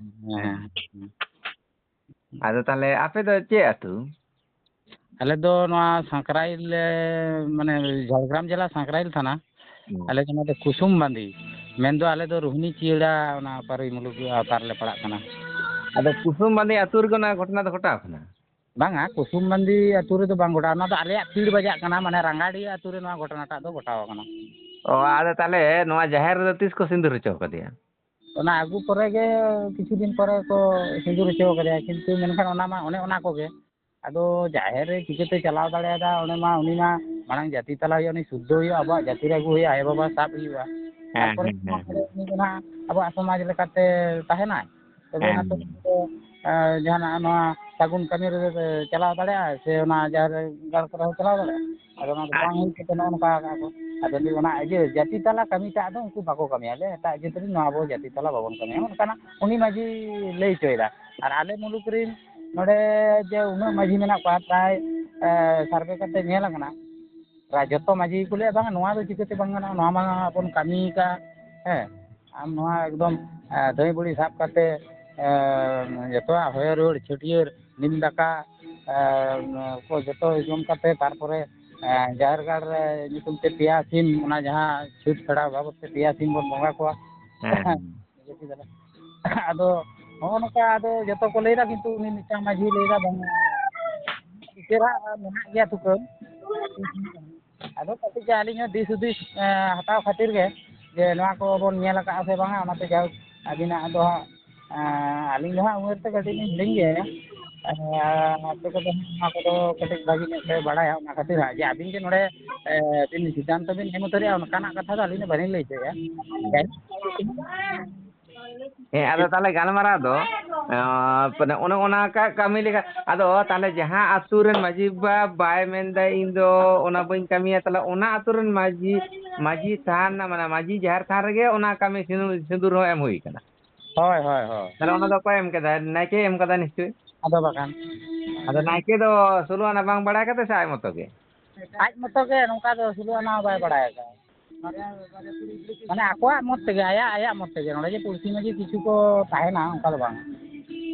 ᱦᱮᱸ, ᱦᱮᱸ᱾ ᱦᱮᱸ᱾ ᱟᱫᱚ ᱛᱟᱦᱚᱞᱮ ᱟᱯᱮ ᱫᱚ ᱪᱮᱫ ᱟᱹᱛᱩ? ᱟᱞᱮ ᱫᱚ ᱱᱚᱣᱟ ᱥᱟᱸᱠᱨᱟᱭᱤᱞ, ᱮ, ᱢᱟᱱᱮ ᱡᱷᱟᱲᱜᱨᱟᱢ ᱡᱮᱞᱟ ᱥᱟᱸᱠᱨᱟᱭᱤᱞ ᱛᱷᱟᱱᱟ᱾ ᱦᱩᱸ᱾ ᱟᱞᱮ ᱫᱚ ᱱᱚᱣᱟ ᱫᱚ ᱠᱩᱥᱩᱢ ᱵᱟᱸᱫᱤ, ᱢᱮᱱᱫᱚ ᱟᱞᱮ ᱫᱚ ᱨᱳᱦᱤᱱᱤ ᱪᱤᱭᱟᱹᱲᱟ ᱚᱱᱟ ᱯᱟᱹᱨᱤ ᱢᱩᱞᱩᱠ ᱟᱣᱛᱟ ᱨᱮᱞᱮ ᱯᱟᱲᱟᱜ ᱠᱟᱱᱟ᱾ ᱟᱫᱚ ᱠᱩᱥᱩᱢ ᱵᱟᱸᱫᱤ ᱟᱹᱛᱩ ᱨᱮᱜᱮ ᱚᱱᱟ ᱜᱷᱚᱴᱚᱱᱟ ᱫᱚ ᱜᱷᱚᱴᱟᱣ ᱠᱟᱱᱟ? ᱵᱟᱝᱟ, ᱠᱩᱥᱩᱢ ᱵᱟᱸᱫᱤ ᱟᱹᱛᱩ ᱨᱮᱫᱚ ᱵᱟᱝ ᱜᱷᱚᱴᱟᱣ, ᱚᱱᱟ ᱫᱚ ᱟᱞᱮᱭᱟᱜ ᱯᱤᱲ ᱵᱟᱡᱟᱜ ᱠᱟᱱᱟ, ᱢᱟᱱᱮ ᱨᱟᱝᱜᱟᱰᱤ ᱟᱹᱛᱩ ᱨᱮ ᱱᱚᱣᱟ ᱜᱷᱚᱴᱚᱱᱟᱴᱟᱜ ᱫᱚ ᱜᱷᱚᱴᱟᱣ ᱠᱟᱱᱟ᱾ ᱚ, ᱟᱫᱚ ᱛᱟᱦᱚᱞᱮ ᱱᱚᱣᱟ ᱡᱟᱦᱮᱨ ᱨᱮᱫᱚ ᱛᱤᱥ ᱠᱚ ᱥᱤᱸᱫᱩᱨ ᱦᱚᱪᱚ ᱠᱟᱫᱮᱭᱟ? ᱚᱱᱟ ᱟᱹᱜᱩ ᱯᱚᱨᱮ ᱜᱮ ᱠᱤᱪᱷᱩ ᱫᱤᱱ ᱯᱚᱨᱮ ᱠᱚ ᱥᱤᱸᱫᱩᱨ ᱦᱚᱪᱚ ᱠᱟᱫᱮᱭᱟ, ᱠᱤᱱᱛᱩ ᱢᱮᱱᱠᱷᱟᱱ ᱚᱱᱟ ᱢᱟ ᱚᱱᱮ ᱚᱱᱟ ᱠᱚᱜᱮ᱾ ᱟᱫᱚ ᱡᱟᱦᱮᱨ ᱨᱮ ᱪᱤᱠᱟᱹᱛᱮ ᱪᱟᱞᱟᱣ ᱫᱟᱲᱮᱭᱟᱫᱟ? ᱚᱸᱰᱮ ᱢᱟ ᱩᱱᱤ ᱢᱟ ᱢᱟᱲᱟᱝ ᱡᱟᱹᱛᱤ ᱛᱟᱞᱟ ᱦᱩᱭᱩᱜᱼᱟ, ᱩᱱᱤ ᱥᱩᱫᱽᱫᱷᱚ ᱦᱩᱭᱩᱜᱼᱟ, ᱟᱵᱚᱣᱟᱜ ᱡᱟᱹᱛᱤ ᱨᱮ ᱟᱹᱜᱩ ᱦᱩᱭᱩᱜᱼᱟ, ᱟᱭᱳᱼᱵᱟᱵᱟ ᱥᱟᱵ ᱦᱩᱭᱩᱜᱼᱟ᱾ ᱦᱮᱸ, ᱛᱟᱨᱯᱚᱨᱮ ᱦᱮᱸ, ᱦᱮᱸ, ᱦᱮᱸ᱾ ᱩᱱᱤ ᱫᱚ ᱱᱟᱦᱟᱜ ᱟᱵᱚᱣᱟᱜ ᱥᱚᱢᱟᱡᱽ ᱞᱮᱠᱟᱛᱮ ᱛᱟᱦᱮᱱᱟᱭ, ᱛᱚᱵᱮ ᱦᱮᱸ, ᱚᱱᱟ ᱛᱮ ᱦᱮᱸ᱾ ᱩᱱᱤ ᱫᱚ, ᱮ, ᱡᱟᱦᱟᱱᱟᱜ ᱱᱚᱣᱟ ᱥᱟᱹᱜᱩᱱ ᱠᱟᱹᱢᱤ ᱨᱮ ᱪᱟᱞᱟᱣ ᱫᱟᱲᱮᱭᱟᱜᱼᱟᱭ ᱥᱮ ᱚᱱᱟ ᱡᱟᱦᱮᱨ ᱜᱟᱲ ᱠᱚᱨᱮ ᱦᱚᱸ ᱪᱟᱞᱟᱣ ᱫᱟᱲᱮᱭᱟᱜᱼᱟᱭ? ᱟᱫᱚ ᱚᱱᱟ ᱫᱚ ᱵᱟᱝ ᱦᱩᱭ ᱠᱟᱛᱮ ᱱᱚᱜᱼᱚ ᱱᱚᱝᱠᱟ ᱟᱠᱟᱫᱼᱟ ᱠᱚ᱾ ᱟᱫᱚ ᱚᱱᱟ ᱤᱭᱟᱹ ᱡᱟᱹᱛᱤ ᱛᱟᱞᱟ ᱠᱟᱹᱢᱤᱴᱟᱜ ᱫᱚ ᱩᱱᱠᱩ ᱵᱟᱠᱚ ᱠᱟᱹᱢᱤᱭᱟ, ᱟᱞᱮ ᱮᱴᱟᱜ ᱡᱟᱹᱛ ᱨᱮᱱ ᱱᱚᱣᱟ ᱟᱵᱚ ᱡᱟᱹᱛᱤ ᱛᱟᱞᱟ ᱵᱟᱵᱚᱱ ᱠᱟᱹᱢᱤᱭᱟ, ᱚᱱᱠᱟᱱᱟᱜ ᱩᱱᱤ ᱢᱟᱹᱡᱷᱤ ᱞᱟᱹᱭ ᱦᱚᱪᱚᱭᱮᱫᱟ᱾ ᱟᱨ ᱟᱞᱮ ᱢᱩᱞᱩᱠ ᱨᱮᱱ ᱱᱚᱰᱮ ᱡᱮ ᱩᱱᱟᱹᱜ ᱢᱟᱹᱡᱷᱤ ᱢᱮᱱᱟᱜ ᱠᱚᱣᱟ, ᱯᱨᱟᱭ, ᱮ, ᱥᱟᱨᱵᱷᱮ ᱠᱟᱛᱮ ᱧᱮᱞ ᱟᱠᱟᱱᱟ, ᱯᱨᱟᱭ ᱡᱚᱛᱚ ᱢᱟᱹᱡᱷᱤ ᱜᱮᱠᱚ ᱞᱟᱹᱭᱟ, "ᱵᱟᱝᱟ, ᱱᱚᱣᱟ ᱫᱚ ᱪᱤᱠᱟᱹᱛᱮ ᱵᱟᱝ ᱜᱟᱱᱚᱜᱼᱟ, ᱱᱚᱣᱟ ᱢᱟ ᱵᱚᱱ ᱠᱟᱹᱢᱤ ᱟᱠᱟᱫ, ᱦᱮᱸ, ᱟᱢ ᱱᱚᱣᱟ ᱮᱠᱫᱚᱢ, ᱮ, ᱫᱷᱟᱹᱭ ᱵᱩᱲᱤ ᱥᱟᱵ ᱠᱟᱛᱮ, ᱮ, ᱡᱚᱛᱚᱣᱟᱜ ᱦᱚᱭᱚ ᱨᱩᱣᱟᱹᱲ, ᱪᱷᱟᱹᱴᱭᱟᱹᱨ, ᱱᱤᱢ ᱫᱟᱠᱟ, ᱮ, ᱠᱚ ᱡᱚᱛᱚ ᱡᱚᱢ ᱠᱟᱛᱮ, ᱛᱟᱨᱯᱚᱨᱮ, ᱮ, ᱡᱟᱦᱮᱨ ᱜᱟᱲ ᱨᱮ ᱧᱩᱛᱩᱢ ᱛᱮ ᱯᱮᱭᱟ ᱥᱤᱢ, ᱚᱱᱟ ᱡᱟᱦᱟᱸ ᱪᱷᱩᱛ ᱯᱷᱮᱲᱟᱣ ᱵᱟᱵᱚᱫ ᱛᱮ ᱯᱮᱭᱟ ᱥᱤᱢ ᱵᱚᱱ ᱵᱚᱸᱜᱟ ᱠᱚᱣᱟ᱾" ᱦᱮᱸ, ᱦᱮᱸ᱾ ᱟᱫᱚ ᱱᱚᱜᱼᱚ ᱱᱚᱝᱠᱟ ᱟᱫᱚ ᱡᱚᱛᱚ ᱠᱚ ᱞᱟᱹᱭᱫᱟ, ᱠᱤᱱᱛᱩ ᱩᱱᱤ ᱢᱤᱫᱴᱟᱝ ᱢᱟᱹᱡᱷᱤ ᱞᱟᱹᱭᱫᱟ, "ᱵᱟᱝ, ᱩᱥᱟᱹᱨᱟ ᱢᱮᱱᱟᱜ ᱜᱮᱭᱟ ᱛᱩᱠᱟᱹ᱾" ᱟᱫᱚ ᱠᱟᱹᱴᱤᱡ ᱜᱮ ᱟᱹᱞᱤᱧ ᱦᱚᱸ ᱫᱤᱥ ᱦᱩᱫᱤᱥ, ᱮ, ᱦᱟᱛᱟᱣ ᱠᱷᱟᱹᱛᱤᱨ ᱜᱮ, ᱡᱮ ᱱᱚᱣᱟ ᱠᱚ ᱵᱚᱱ ᱧᱮᱞ ᱟᱠᱟᱫᱼᱟ ᱥᱮ ᱵᱟᱝᱟ, ᱚᱱᱟᱛᱮ ᱡᱟᱭᱦᱳᱠ ᱟᱹᱵᱤᱱᱟᱜ ᱫᱚ ᱦᱟᱸᱜ, ᱮ, ᱟᱹᱞᱤᱧ ᱫᱚ ᱦᱟᱸᱜ ᱩᱢᱮᱨ ᱛᱮ ᱠᱟᱹᱴᱤᱡ ᱞᱤᱧ ᱦᱩᱰᱤᱧ ᱜᱮᱭᱟ᱾ ᱮ, ᱟᱯᱮ ᱠᱚᱫᱚ ᱦᱟᱸᱜ ᱱᱚᱣᱟ ᱠᱚᱫᱚ ᱠᱟᱹᱴᱤᱡ ᱵᱷᱟᱹᱜᱤ ᱧᱚᱜ ᱯᱮ ᱵᱟᱲᱟᱭᱟ, ᱚᱱᱟ ᱠᱷᱟᱹᱛᱤᱨ ᱦᱟᱸᱜ ᱡᱮ ᱟᱹᱵᱤᱱ ᱡᱮ ᱱᱚᱰᱮ, ᱮ, ᱵᱤᱱ ᱥᱤᱫᱽᱫᱷᱟᱱᱛᱚ ᱵᱤᱱ ᱮᱢ ᱩᱛᱟᱹᱨᱮᱜᱼᱟ, ᱚᱱᱠᱟᱱᱟᱜ ᱠᱟᱛᱷᱟ ᱫᱚ ᱟᱹᱞᱤᱧ ᱫᱚ ᱵᱟᱹᱞᱤᱧ ᱞᱟᱹᱭ ᱦᱚᱪᱚᱭᱮᱫᱼᱟ᱾ ᱡᱟᱭᱦᱳᱠ, ᱦᱮᱸ, ᱟᱫᱚ ᱛᱟᱦᱚᱞᱮ ᱜᱟᱞᱢᱟᱨᱟᱣ ᱫᱚ, ᱟᱸ, ᱢᱟᱱᱮ ᱚᱱᱮ ᱚᱱᱟ ᱠᱟ-, ᱠᱟᱹᱢᱤ ᱞᱮᱠᱟ, ᱟᱫᱚ ᱛᱟᱦᱚᱞᱮ ᱡᱟᱦᱟᱸ ᱟᱹᱛᱩ ᱨᱮᱱ ᱢᱟᱹᱡᱷᱤ ᱵᱟᱵᱟ ᱵᱟᱭ ᱢᱮᱱᱫᱟ, "ᱤᱧ ᱫᱚ ᱚᱱᱟ ᱵᱟᱹᱧ ᱠᱟᱹᱢᱤᱭᱟ", ᱛᱟᱦᱚᱞᱮ ᱚᱱᱟ ᱟᱹᱛᱩ ᱨᱮᱱ ᱢᱟᱹᱡᱷᱤ, ᱢᱟᱹᱡᱷᱤ ᱛᱷᱟᱱ, ᱢᱟᱱᱮ ᱢᱟᱹᱡᱷᱤ ᱡᱟᱦᱮᱨ ᱛᱷᱟᱱ ᱨᱮᱜᱮ ᱚᱱᱟ ᱠᱟᱹᱢᱤ ᱥᱤᱸᱫᱩᱨ, ᱥᱤᱸᱫᱩᱨ ᱦᱚᱸ ᱮᱢ ᱦᱩᱭ ᱠᱟᱱᱟ᱾ ᱦᱳᱭ, ᱦᱳᱭ, ᱦᱳᱭ᱾ ᱛᱟᱦᱚᱞᱮ ᱚᱱᱟ ᱫᱚ ᱚᱠᱚᱭ ᱮᱢ ᱠᱟᱫᱟ? ᱱᱟᱭᱠᱮ ᱮᱢ ᱠᱟᱫᱟ ᱱᱤᱥᱪᱳᱭ᱾ ᱟᱫᱚ ᱵᱟᱠᱷᱟᱱ᱾ ᱟᱫᱚ ᱱᱟᱭᱠᱮ ᱫᱚ ᱥᱳᱞᱳ ᱟᱱᱟ ᱵᱟᱝ ᱵᱟᱲᱟᱭ ᱠᱟᱛᱮ ᱥᱮ ᱟᱡ ᱢᱚᱛᱚ ᱜᱮ? ᱟᱡ ᱢᱚᱛᱚ ᱜᱮ, ᱱᱚᱝᱠᱟ ᱫᱚ ᱥᱳᱞᱳ ᱟᱱᱟ ᱦᱚᱸ ᱵᱟᱭ ᱵᱟᱲᱟᱭ ᱟᱠᱟᱫᱟ᱾ ᱢᱟᱱᱮ ᱟᱠᱚᱣᱟᱜ ᱢᱚᱛ ᱛᱮᱜᱮ, ᱟᱭᱟᱜ, ᱟᱭᱟᱜ ᱢᱚᱛ ᱛᱮᱜᱮ᱾ ᱱᱚᱰᱮ ᱡᱮ ᱯᱩᱲᱥᱤ ᱢᱟᱹᱡᱷᱤ ᱠᱤᱪᱷᱩ ᱠᱚ ᱛᱟᱦᱮᱱᱟ, ᱚᱱᱠᱟ ᱫᱚ ᱵᱟᱝ᱾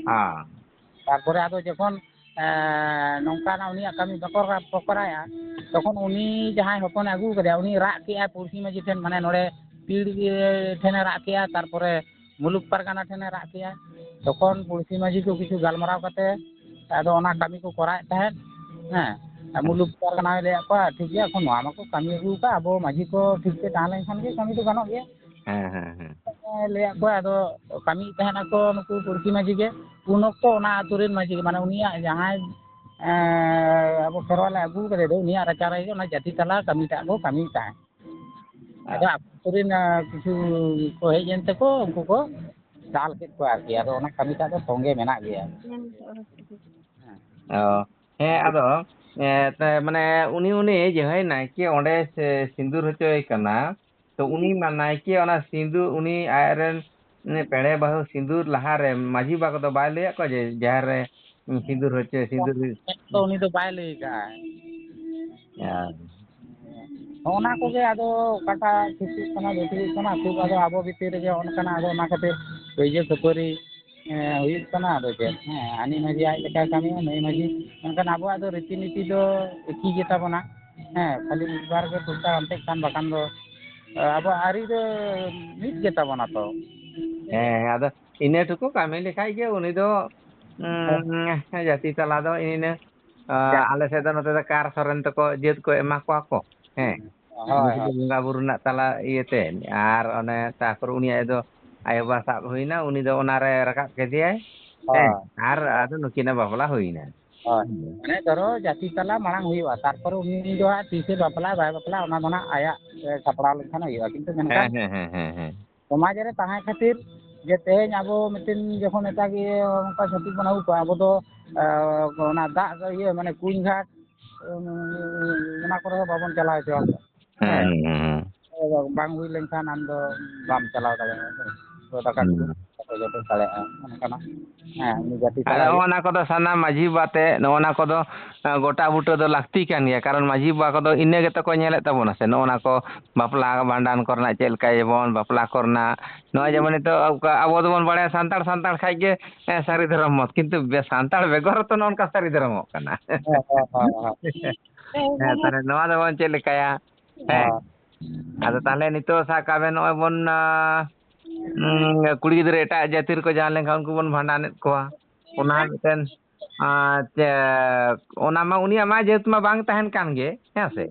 ᱦᱮᱸ᱾ ᱛᱟᱨᱯᱚᱨᱮ ᱟᱫᱚ ᱡᱚᱠᱷᱚᱱ ᱮᱸ, ᱱᱚᱝᱠᱟᱱᱟᱜ ᱩᱱᱤᱭᱟᱜ ᱠᱟᱹᱢᱤ ᱵᱟᱠᱚ ᱠᱚᱨᱟᱣᱮᱫᱼᱟ, ᱛᱚᱠᱷᱚᱱ ᱩᱱᱤ ᱡᱟᱦᱟᱸᱭ ᱦᱚᱯᱚᱱᱮ ᱟᱹᱜᱩ ᱠᱟᱫᱮᱭᱟ, ᱩᱱᱤ ᱨᱟᱜ ᱠᱮᱜᱼᱟᱭ ᱯᱩᱲᱥᱤ ᱢᱟᱹᱡᱷᱤ ᱴᱷᱮᱱ, ᱢᱟᱱᱮ ᱱᱚᱰᱮ ᱯᱤᱲ ᱴᱷᱮᱱᱮ ᱨᱟᱜ ᱠᱮᱜᱼᱟ, ᱛᱟᱨᱯᱚᱨᱮ ᱢᱩᱞᱩᱠ ᱯᱟᱨᱜᱟᱱᱟ ᱴᱷᱮᱱᱮ ᱨᱟᱜ ᱠᱮᱜᱼᱟ᱾ ᱛᱚᱠᱷᱚᱱ ᱯᱩᱲᱥᱤ ᱢᱟᱹᱡᱷᱤ ᱠᱚ ᱠᱤᱪᱷᱩ ᱜᱟᱞᱢᱟᱨᱟᱣ ᱠᱟᱛᱮ ᱟᱫᱚ ᱚᱱᱟ ᱠᱟᱹᱢᱤ ᱠᱚ ᱠᱚᱨᱟᱣᱮᱫ ᱛᱟᱦᱮᱸᱫ᱾ ᱦᱮᱸ, ᱢᱩᱞᱩᱠ ᱯᱟᱨᱜᱟᱱᱟᱭ ᱞᱟᱹᱭᱟᱫ ᱠᱚᱣᱟ, "ᱴᱷᱤᱠ ᱜᱮᱭᱟ, ᱮᱠᱷᱚᱱ ᱱᱚᱣᱟ ᱢᱟᱠᱚ ᱠᱟᱹᱢᱤ ᱟᱹᱜᱩ ᱟᱠᱟᱫ, ᱟᱵᱚ ᱢᱟᱹᱡᱷᱤ ᱠᱚ ᱴᱷᱤᱠ ᱛᱮ ᱛᱟᱦᱮᱸ ᱞᱮᱱᱠᱷᱟᱱ ᱜᱮ ᱠᱟᱹᱢᱤ ᱫᱚ ᱜᱟᱱᱚᱜ ᱜᱮᱭᱟ᱾" ᱦᱮᱸ, ᱦᱮᱸ, ᱦᱮᱸ᱾ ᱞᱟᱹᱭᱟᱫ ᱠᱚᱣᱟ, ᱟᱫᱚ ᱠᱟᱹᱢᱤᱭᱮᱫ ᱛᱟᱦᱮᱱᱟᱠᱚ ᱱᱩᱠᱩ ᱯᱩᱲᱥᱤ ᱢᱟᱹᱡᱷᱤ ᱜᱮ᱾ ᱩᱱ ᱚᱠᱛᱚ ᱚᱱᱟ ᱟᱹᱛᱩ ᱨᱮᱱ ᱢᱟᱹᱡᱷᱤ ᱜᱮ, ᱢᱟᱱᱮ ᱩᱱᱤᱭᱟᱜ ᱡᱟᱦᱟᱸᱭ, ᱮᱸ, ᱟᱵᱚ ᱠᱷᱮᱨᱣᱟᱞᱮ ᱟᱹᱜᱩ ᱠᱟᱫᱮ ᱫᱚ, ᱩᱱᱤᱭᱟᱜ ᱨᱟᱪᱟ ᱨᱮᱜᱮ ᱚᱱᱟ ᱡᱟᱹᱛᱤ ᱛᱟᱞᱟ ᱠᱟᱹᱢᱤᱴᱟᱜ ᱠᱚ ᱠᱟᱹᱢᱤᱭᱮᱫ ᱛᱟᱦᱮᱸᱫ᱾ ᱟᱫᱚ ᱟᱠᱚ ᱨᱮᱱ, ᱮᱸ, ᱠᱤᱪᱷᱩ ᱠᱚ ᱦᱮᱡ ᱮᱱ ᱛᱮᱠᱚ ᱩᱱᱠᱩ ᱠᱚ ᱫᱟᱞ ᱠᱮᱫ ᱠᱚᱣᱟ ᱟᱨᱠᱤ᱾ ᱟᱫᱚ ᱚᱱᱟ ᱠᱟᱹᱢᱤᱴᱟᱜ ᱫᱚ ᱛᱚᱸᱜᱮ ᱢᱮᱱᱟᱜ ᱜᱮᱭᱟ᱾ ᱚ, ᱦᱮᱸ, ᱟᱫᱚ, ᱮ, ᱛᱮ, ᱢᱟᱱᱮ, ᱩᱱᱤ, ᱩᱱᱤ ᱡᱟᱦᱟᱸᱭ ᱱᱟᱭᱠᱮ ᱚᱸᱰᱮ ᱥᱮ ᱥᱤᱸᱫᱩᱨ ᱦᱚᱪᱚᱭᱮ ᱠᱟᱱᱟ, ᱛᱚ ᱩᱱᱤ ᱢᱟ ᱱᱟᱭᱠᱮ ᱚᱱᱟ ᱥᱤᱸᱫᱩᱨ, ᱩᱱᱤ ᱟᱡᱨᱮᱱ, ᱩᱱᱤ ᱯᱮᱲᱮ ᱵᱟᱹᱦᱩ ᱥᱤᱸᱫᱩᱨ ᱞᱟᱦᱟᱨᱮ ᱢᱟᱹᱡᱷᱤ ᱵᱟᱵᱟ ᱠᱚᱫᱚ ᱵᱟᱭ ᱞᱟᱹᱭᱟᱫ ᱠᱚᱣᱟ ᱡᱮ ᱡᱟᱦᱮᱨ ᱨᱮ ᱥᱤᱸᱫᱩᱨ ᱦᱚᱪᱚᱭ, ᱥᱤᱸᱫᱩᱨ? ᱛᱚ ᱩᱱᱤ ᱫᱚ ᱵᱟᱭ ᱞᱟᱹᱭ ᱠᱟᱜᱼᱟ᱾ ᱦᱮᱸ᱾ ᱦᱚᱸᱜᱼᱚ ᱱᱟ ᱠᱚᱜᱮ ᱟᱫᱚ ᱚᱠᱟᱴᱟᱜ ᱴᱷᱤᱠᱚᱜ ᱠᱟᱱᱟ, ᱵᱮᱴᱷᱤᱠᱚᱜ ᱠᱟᱱᱟ, ᱠᱷᱩᱵ ᱟᱫᱚ ᱟᱵᱚ ᱵᱷᱤᱛᱤᱨ ᱨᱮᱜᱮ ᱚᱱᱠᱟᱱᱟᱜ ᱟᱫᱚ ᱚᱱᱟ ᱠᱷᱟᱹᱛᱤᱨ ᱠᱟᱹᱭᱡᱟᱹ ᱠᱷᱟᱹᱯᱟᱹᱨᱤ, ᱮᱸ, ᱦᱩᱭᱩᱜ ᱠᱟᱱᱟ᱾ ᱟᱫᱚ ᱪᱮᱫ, ᱦᱮᱸ, ᱦᱟᱹᱱᱤ ᱢᱟᱹᱡᱷᱤ ᱟᱡ ᱞᱮᱠᱟᱭ ᱠᱟᱹᱢᱤᱭᱟ, ᱱᱩᱭ ᱢᱟᱹᱡᱷᱤ, ᱢᱮᱱᱠᱷᱟᱱ ᱟᱵᱚᱣᱟᱜ ᱫᱚ ᱨᱤᱛᱤ ᱱᱤᱛᱤ ᱫᱚ ᱮᱠᱤ ᱜᱮᱛᱟ ᱵᱚᱱᱟ᱾ ᱦᱮᱸ, ᱠᱷᱟᱹᱞᱤ ᱢᱤᱫ ᱵᱟᱨ ᱜᱮ ᱯᱚᱭᱥᱟ ᱦᱟᱱᱛᱮ ᱠᱷᱟᱱ, ᱵᱟᱠᱷᱟᱱ ᱫᱚ, ᱮ, ᱟᱵᱚᱣᱟᱜ ᱟᱹᱨᱤ ᱫᱚ ᱢᱤᱫ ᱜᱮᱛᱟ ᱵᱚᱱᱟ ᱛᱚ᱾ ᱦᱮᱸ, ᱟᱫᱚ ᱤᱱᱟᱹ ᱴᱩᱠᱩ ᱠᱟᱹᱢᱤ ᱞᱮᱠᱷᱟᱡ ᱜᱮ ᱩᱱᱤ ᱫᱚ, ᱩᱸ, ᱡᱟᱹᱛᱤ ᱛᱟᱞᱟ ᱫᱚ ᱤᱱᱟᱹ, ᱟ, ᱡᱟ- ᱟᱞᱮ ᱥᱮᱫ ᱫᱚ ᱱᱚᱛᱮ ᱫᱚ ᱠᱟᱨ ᱥᱚᱨᱮᱱ ᱛᱟᱠᱚ ᱡᱟᱹᱛ ᱠᱚ ᱮᱢᱟ ᱠᱚᱣᱟ ᱠᱚ᱾ ᱦᱮᱸ, ᱦᱳᱭ, ᱩᱱᱠᱩ ᱫᱚ ᱦᱳᱭ᱾ ᱵᱚᱸᱜᱟ ᱵᱩᱨᱩ ᱨᱮᱱᱟᱜ ᱛᱟᱞᱟ ᱤᱭᱟᱹᱛᱮ, ᱟᱨ ᱚᱱᱮ ᱛᱟᱨᱯᱚᱨᱮ ᱩᱱᱤᱭᱟᱜ ᱫᱚ ᱟᱭᱳ ᱵᱟᱵᱟ ᱥᱟᱵ ᱦᱩᱭᱱᱟ, ᱩᱱᱤ ᱫᱚ ᱚᱱᱟᱨᱮ ᱨᱟᱠᱟᱵ ᱠᱮᱫᱮᱭᱟᱭ᱾ ᱦᱮᱸ, ᱦᱳᱭ᱾ ᱟᱨ ᱟᱫᱚ ᱱᱩᱠᱤᱱᱟᱜ ᱵᱟᱯᱞᱟ ᱦᱩᱭᱱᱟ᱾ ᱦᱳᱭ᱾ ᱢᱟᱱᱮ ᱫᱷᱚᱨᱚ ᱡᱟᱹᱛᱤ ᱛᱟᱞᱟ ᱢᱟᱲᱟᱝ ᱦᱩᱭᱩᱜᱼᱟ, ᱛᱟᱨᱯᱚᱨᱮ ᱩᱱᱤ ᱫᱚ ᱦᱟᱸᱜ ᱛᱤᱥᱮ ᱵᱟᱯᱞᱟᱜᱼᱟ ᱵᱟᱭ ᱵᱟᱯᱞᱟᱜᱼᱟ, ᱚᱱᱟ ᱫᱚ ᱦᱟᱸᱜ ᱟᱭᱟᱜ, ᱮ, ᱥᱟᱯᱲᱟᱣ ᱞᱮᱱᱠᱷᱟᱱ ᱦᱩᱭᱩᱜᱼᱟ᱾ ᱠᱤᱱᱛᱩ ᱢᱮᱱᱠᱷᱟᱱ ᱦᱮᱸ, ᱦᱮᱸ, ᱦᱮᱸ, ᱦᱮᱸ, ᱦᱮᱸ᱾ ᱥᱚᱢᱟᱡᱽ ᱨᱮ ᱛᱟᱦᱮᱸ ᱠᱷᱟᱹᱛᱤᱨ ᱡᱮ ᱛᱮᱦᱮᱧ ᱟᱵᱚ ᱢᱤᱫᱴᱮᱱ ᱡᱚᱠᱷᱚᱱ ᱮᱴᱟᱜ ᱤᱭᱟᱹ ᱚᱱᱠᱟ ᱪᱷᱟᱹᱛᱤᱠ ᱵᱚᱱ ᱟᱹᱜᱩ ᱠᱚᱣᱟ, ᱟᱵᱚ ᱫᱚ, ᱮ, ᱚᱱᱟ ᱫᱟᱜ ᱤᱭᱟᱹ ᱢᱟᱱᱮ ᱠᱩᱧ ᱜᱷᱟᱴ, ᱩᱸ, ᱚᱱᱟ ᱠᱚᱨᱮ ᱦᱚᱸ ᱵᱟᱵᱚᱱ ᱪᱟᱞᱟᱣ ᱦᱚᱪᱚ ᱟᱠᱚᱣᱟ᱾ ᱦᱮᱸ᱾ ᱦᱮᱸ, ᱦᱮᱸ, ᱦᱮᱸ᱾ ᱵᱟᱝ ᱦᱩᱭ ᱞᱮᱱᱠᱷᱟᱱ ᱟᱢ ᱫᱚ ᱵᱟᱢ ᱪᱟᱞᱟᱣ ᱫᱟᱲᱮᱭᱟᱜᱼᱟ᱾ ᱫᱟᱠᱟ ᱠᱚᱫᱚ᱾ ᱦᱩᱸ᱾ ᱡᱚᱛᱚ ᱫᱟᱲᱮᱭᱟᱜᱼᱟ ᱚᱱᱠᱟᱱᱟᱜ᱾ ᱦᱮᱸ, ᱩᱱᱤ ᱡᱟᱹᱛᱤ ᱟᱫᱚ ᱥᱟᱞᱟᱜ ᱜᱮ᱾ ᱱᱚᱜᱼᱚ ᱱᱟ ᱠᱚᱫᱚ ᱥᱟᱱᱟᱢ ᱢᱟᱹᱡᱷᱤ ᱵᱟᱵᱟ ᱛᱮ ᱱᱚᱜᱼᱚ ᱱᱟ ᱠᱚᱫᱚ, ᱮ, ᱜᱚᱴᱟ ᱵᱩᱴᱟᱹ ᱫᱚ ᱞᱟᱹᱠᱛᱤ ᱠᱟᱱ ᱜᱮᱭᱟ, ᱠᱟᱨᱚᱱ ᱢᱟᱹᱡᱷᱤ ᱵᱟᱵᱟ ᱠᱚᱫᱚ ᱤᱱᱟᱹ ᱜᱮᱛᱚ ᱠᱚ ᱧᱮᱞᱮᱫ ᱛᱟᱵᱚᱱᱟ ᱥᱮ, ᱱᱚᱜᱼᱚ ᱱᱟ ᱠᱚ ᱵᱟᱯᱞᱟ ᱵᱷᱟᱸᱰᱟᱱ ᱠᱚᱨᱮᱱᱟᱜ ᱪᱮᱫ ᱞᱮᱠᱟᱭᱟᱵᱚᱱ, ᱵᱟᱯᱞᱟ ᱠᱚᱨᱮᱱᱟᱜ, ᱱᱚᱜᱼᱚᱭ ᱡᱮᱢᱚᱱ ᱱᱤᱛᱚᱜ ᱚᱠᱟ ᱟᱵᱚ ᱫᱚᱵᱚᱱ ᱵᱟᱲᱟᱭᱟ ᱥᱟᱱᱛᱟᱲ, ᱥᱟᱱᱛᱟᱲ ᱠᱷᱟᱡ ᱜᱮ, ᱮ, ᱥᱟᱹᱨᱤ ᱫᱷᱚᱨᱚᱢ ᱢᱚᱛ, ᱠᱤᱱᱛᱩ ᱵᱮ-, ᱥᱟᱱᱛᱟᱲ ᱵᱮᱜᱚᱨ ᱦᱚᱸᱛᱚ ᱱᱚᱜᱼᱚ ᱱᱚᱝᱠᱟ ᱥᱟᱹᱨᱤ ᱫᱷᱚᱨᱚᱢᱚᱜ ᱠᱟᱱᱟ᱾ ᱦᱮᱸ, ᱦᱮᱸ, ᱦᱮᱸ, ᱦᱮᱸ᱾ ᱦᱮᱸ, ᱛᱟᱦᱞᱮ ᱱᱚᱣᱟ ᱫᱚᱵᱚᱱ ᱪᱮᱫ ᱞᱮᱠᱟᱭᱟ? ᱦᱮᱸ᱾ ᱦᱮᱸ᱾ ᱟᱫᱚ ᱛᱟᱦᱞᱮ ᱱᱤᱛᱚᱜ ᱥᱟᱵ ᱠᱟᱜ ᱵᱮᱱ, ᱱᱚᱜᱼᱚᱭ ᱵᱚᱱ, ᱟ, ᱩᱸ, ᱠᱩᱲᱤ ᱜᱤᱫᱽᱨᱟᱹ ᱮᱴᱟᱜ ᱡᱟᱹᱛᱤ ᱨᱮᱠᱚ ᱡᱟᱶᱟᱭ ᱞᱮᱱᱠᱷᱟᱱ ᱩᱱᱠᱩ ᱵᱚᱱ ᱵᱷᱟᱸᱰᱟᱱᱮᱫ ᱠᱚᱣᱟ᱾ ᱚᱱᱟ ᱢᱤᱫᱴᱮᱱ, ᱟ, ᱪᱮ, ᱚᱱᱟ ᱢᱟ ᱩᱱᱤᱭᱟᱜ ᱢᱟ ᱡᱟᱹᱛ ᱢᱟ ᱵᱟᱝ ᱛᱟᱦᱮᱱ ᱠᱟᱱ ᱜᱮ, ᱦᱮᱸ ᱥᱮ?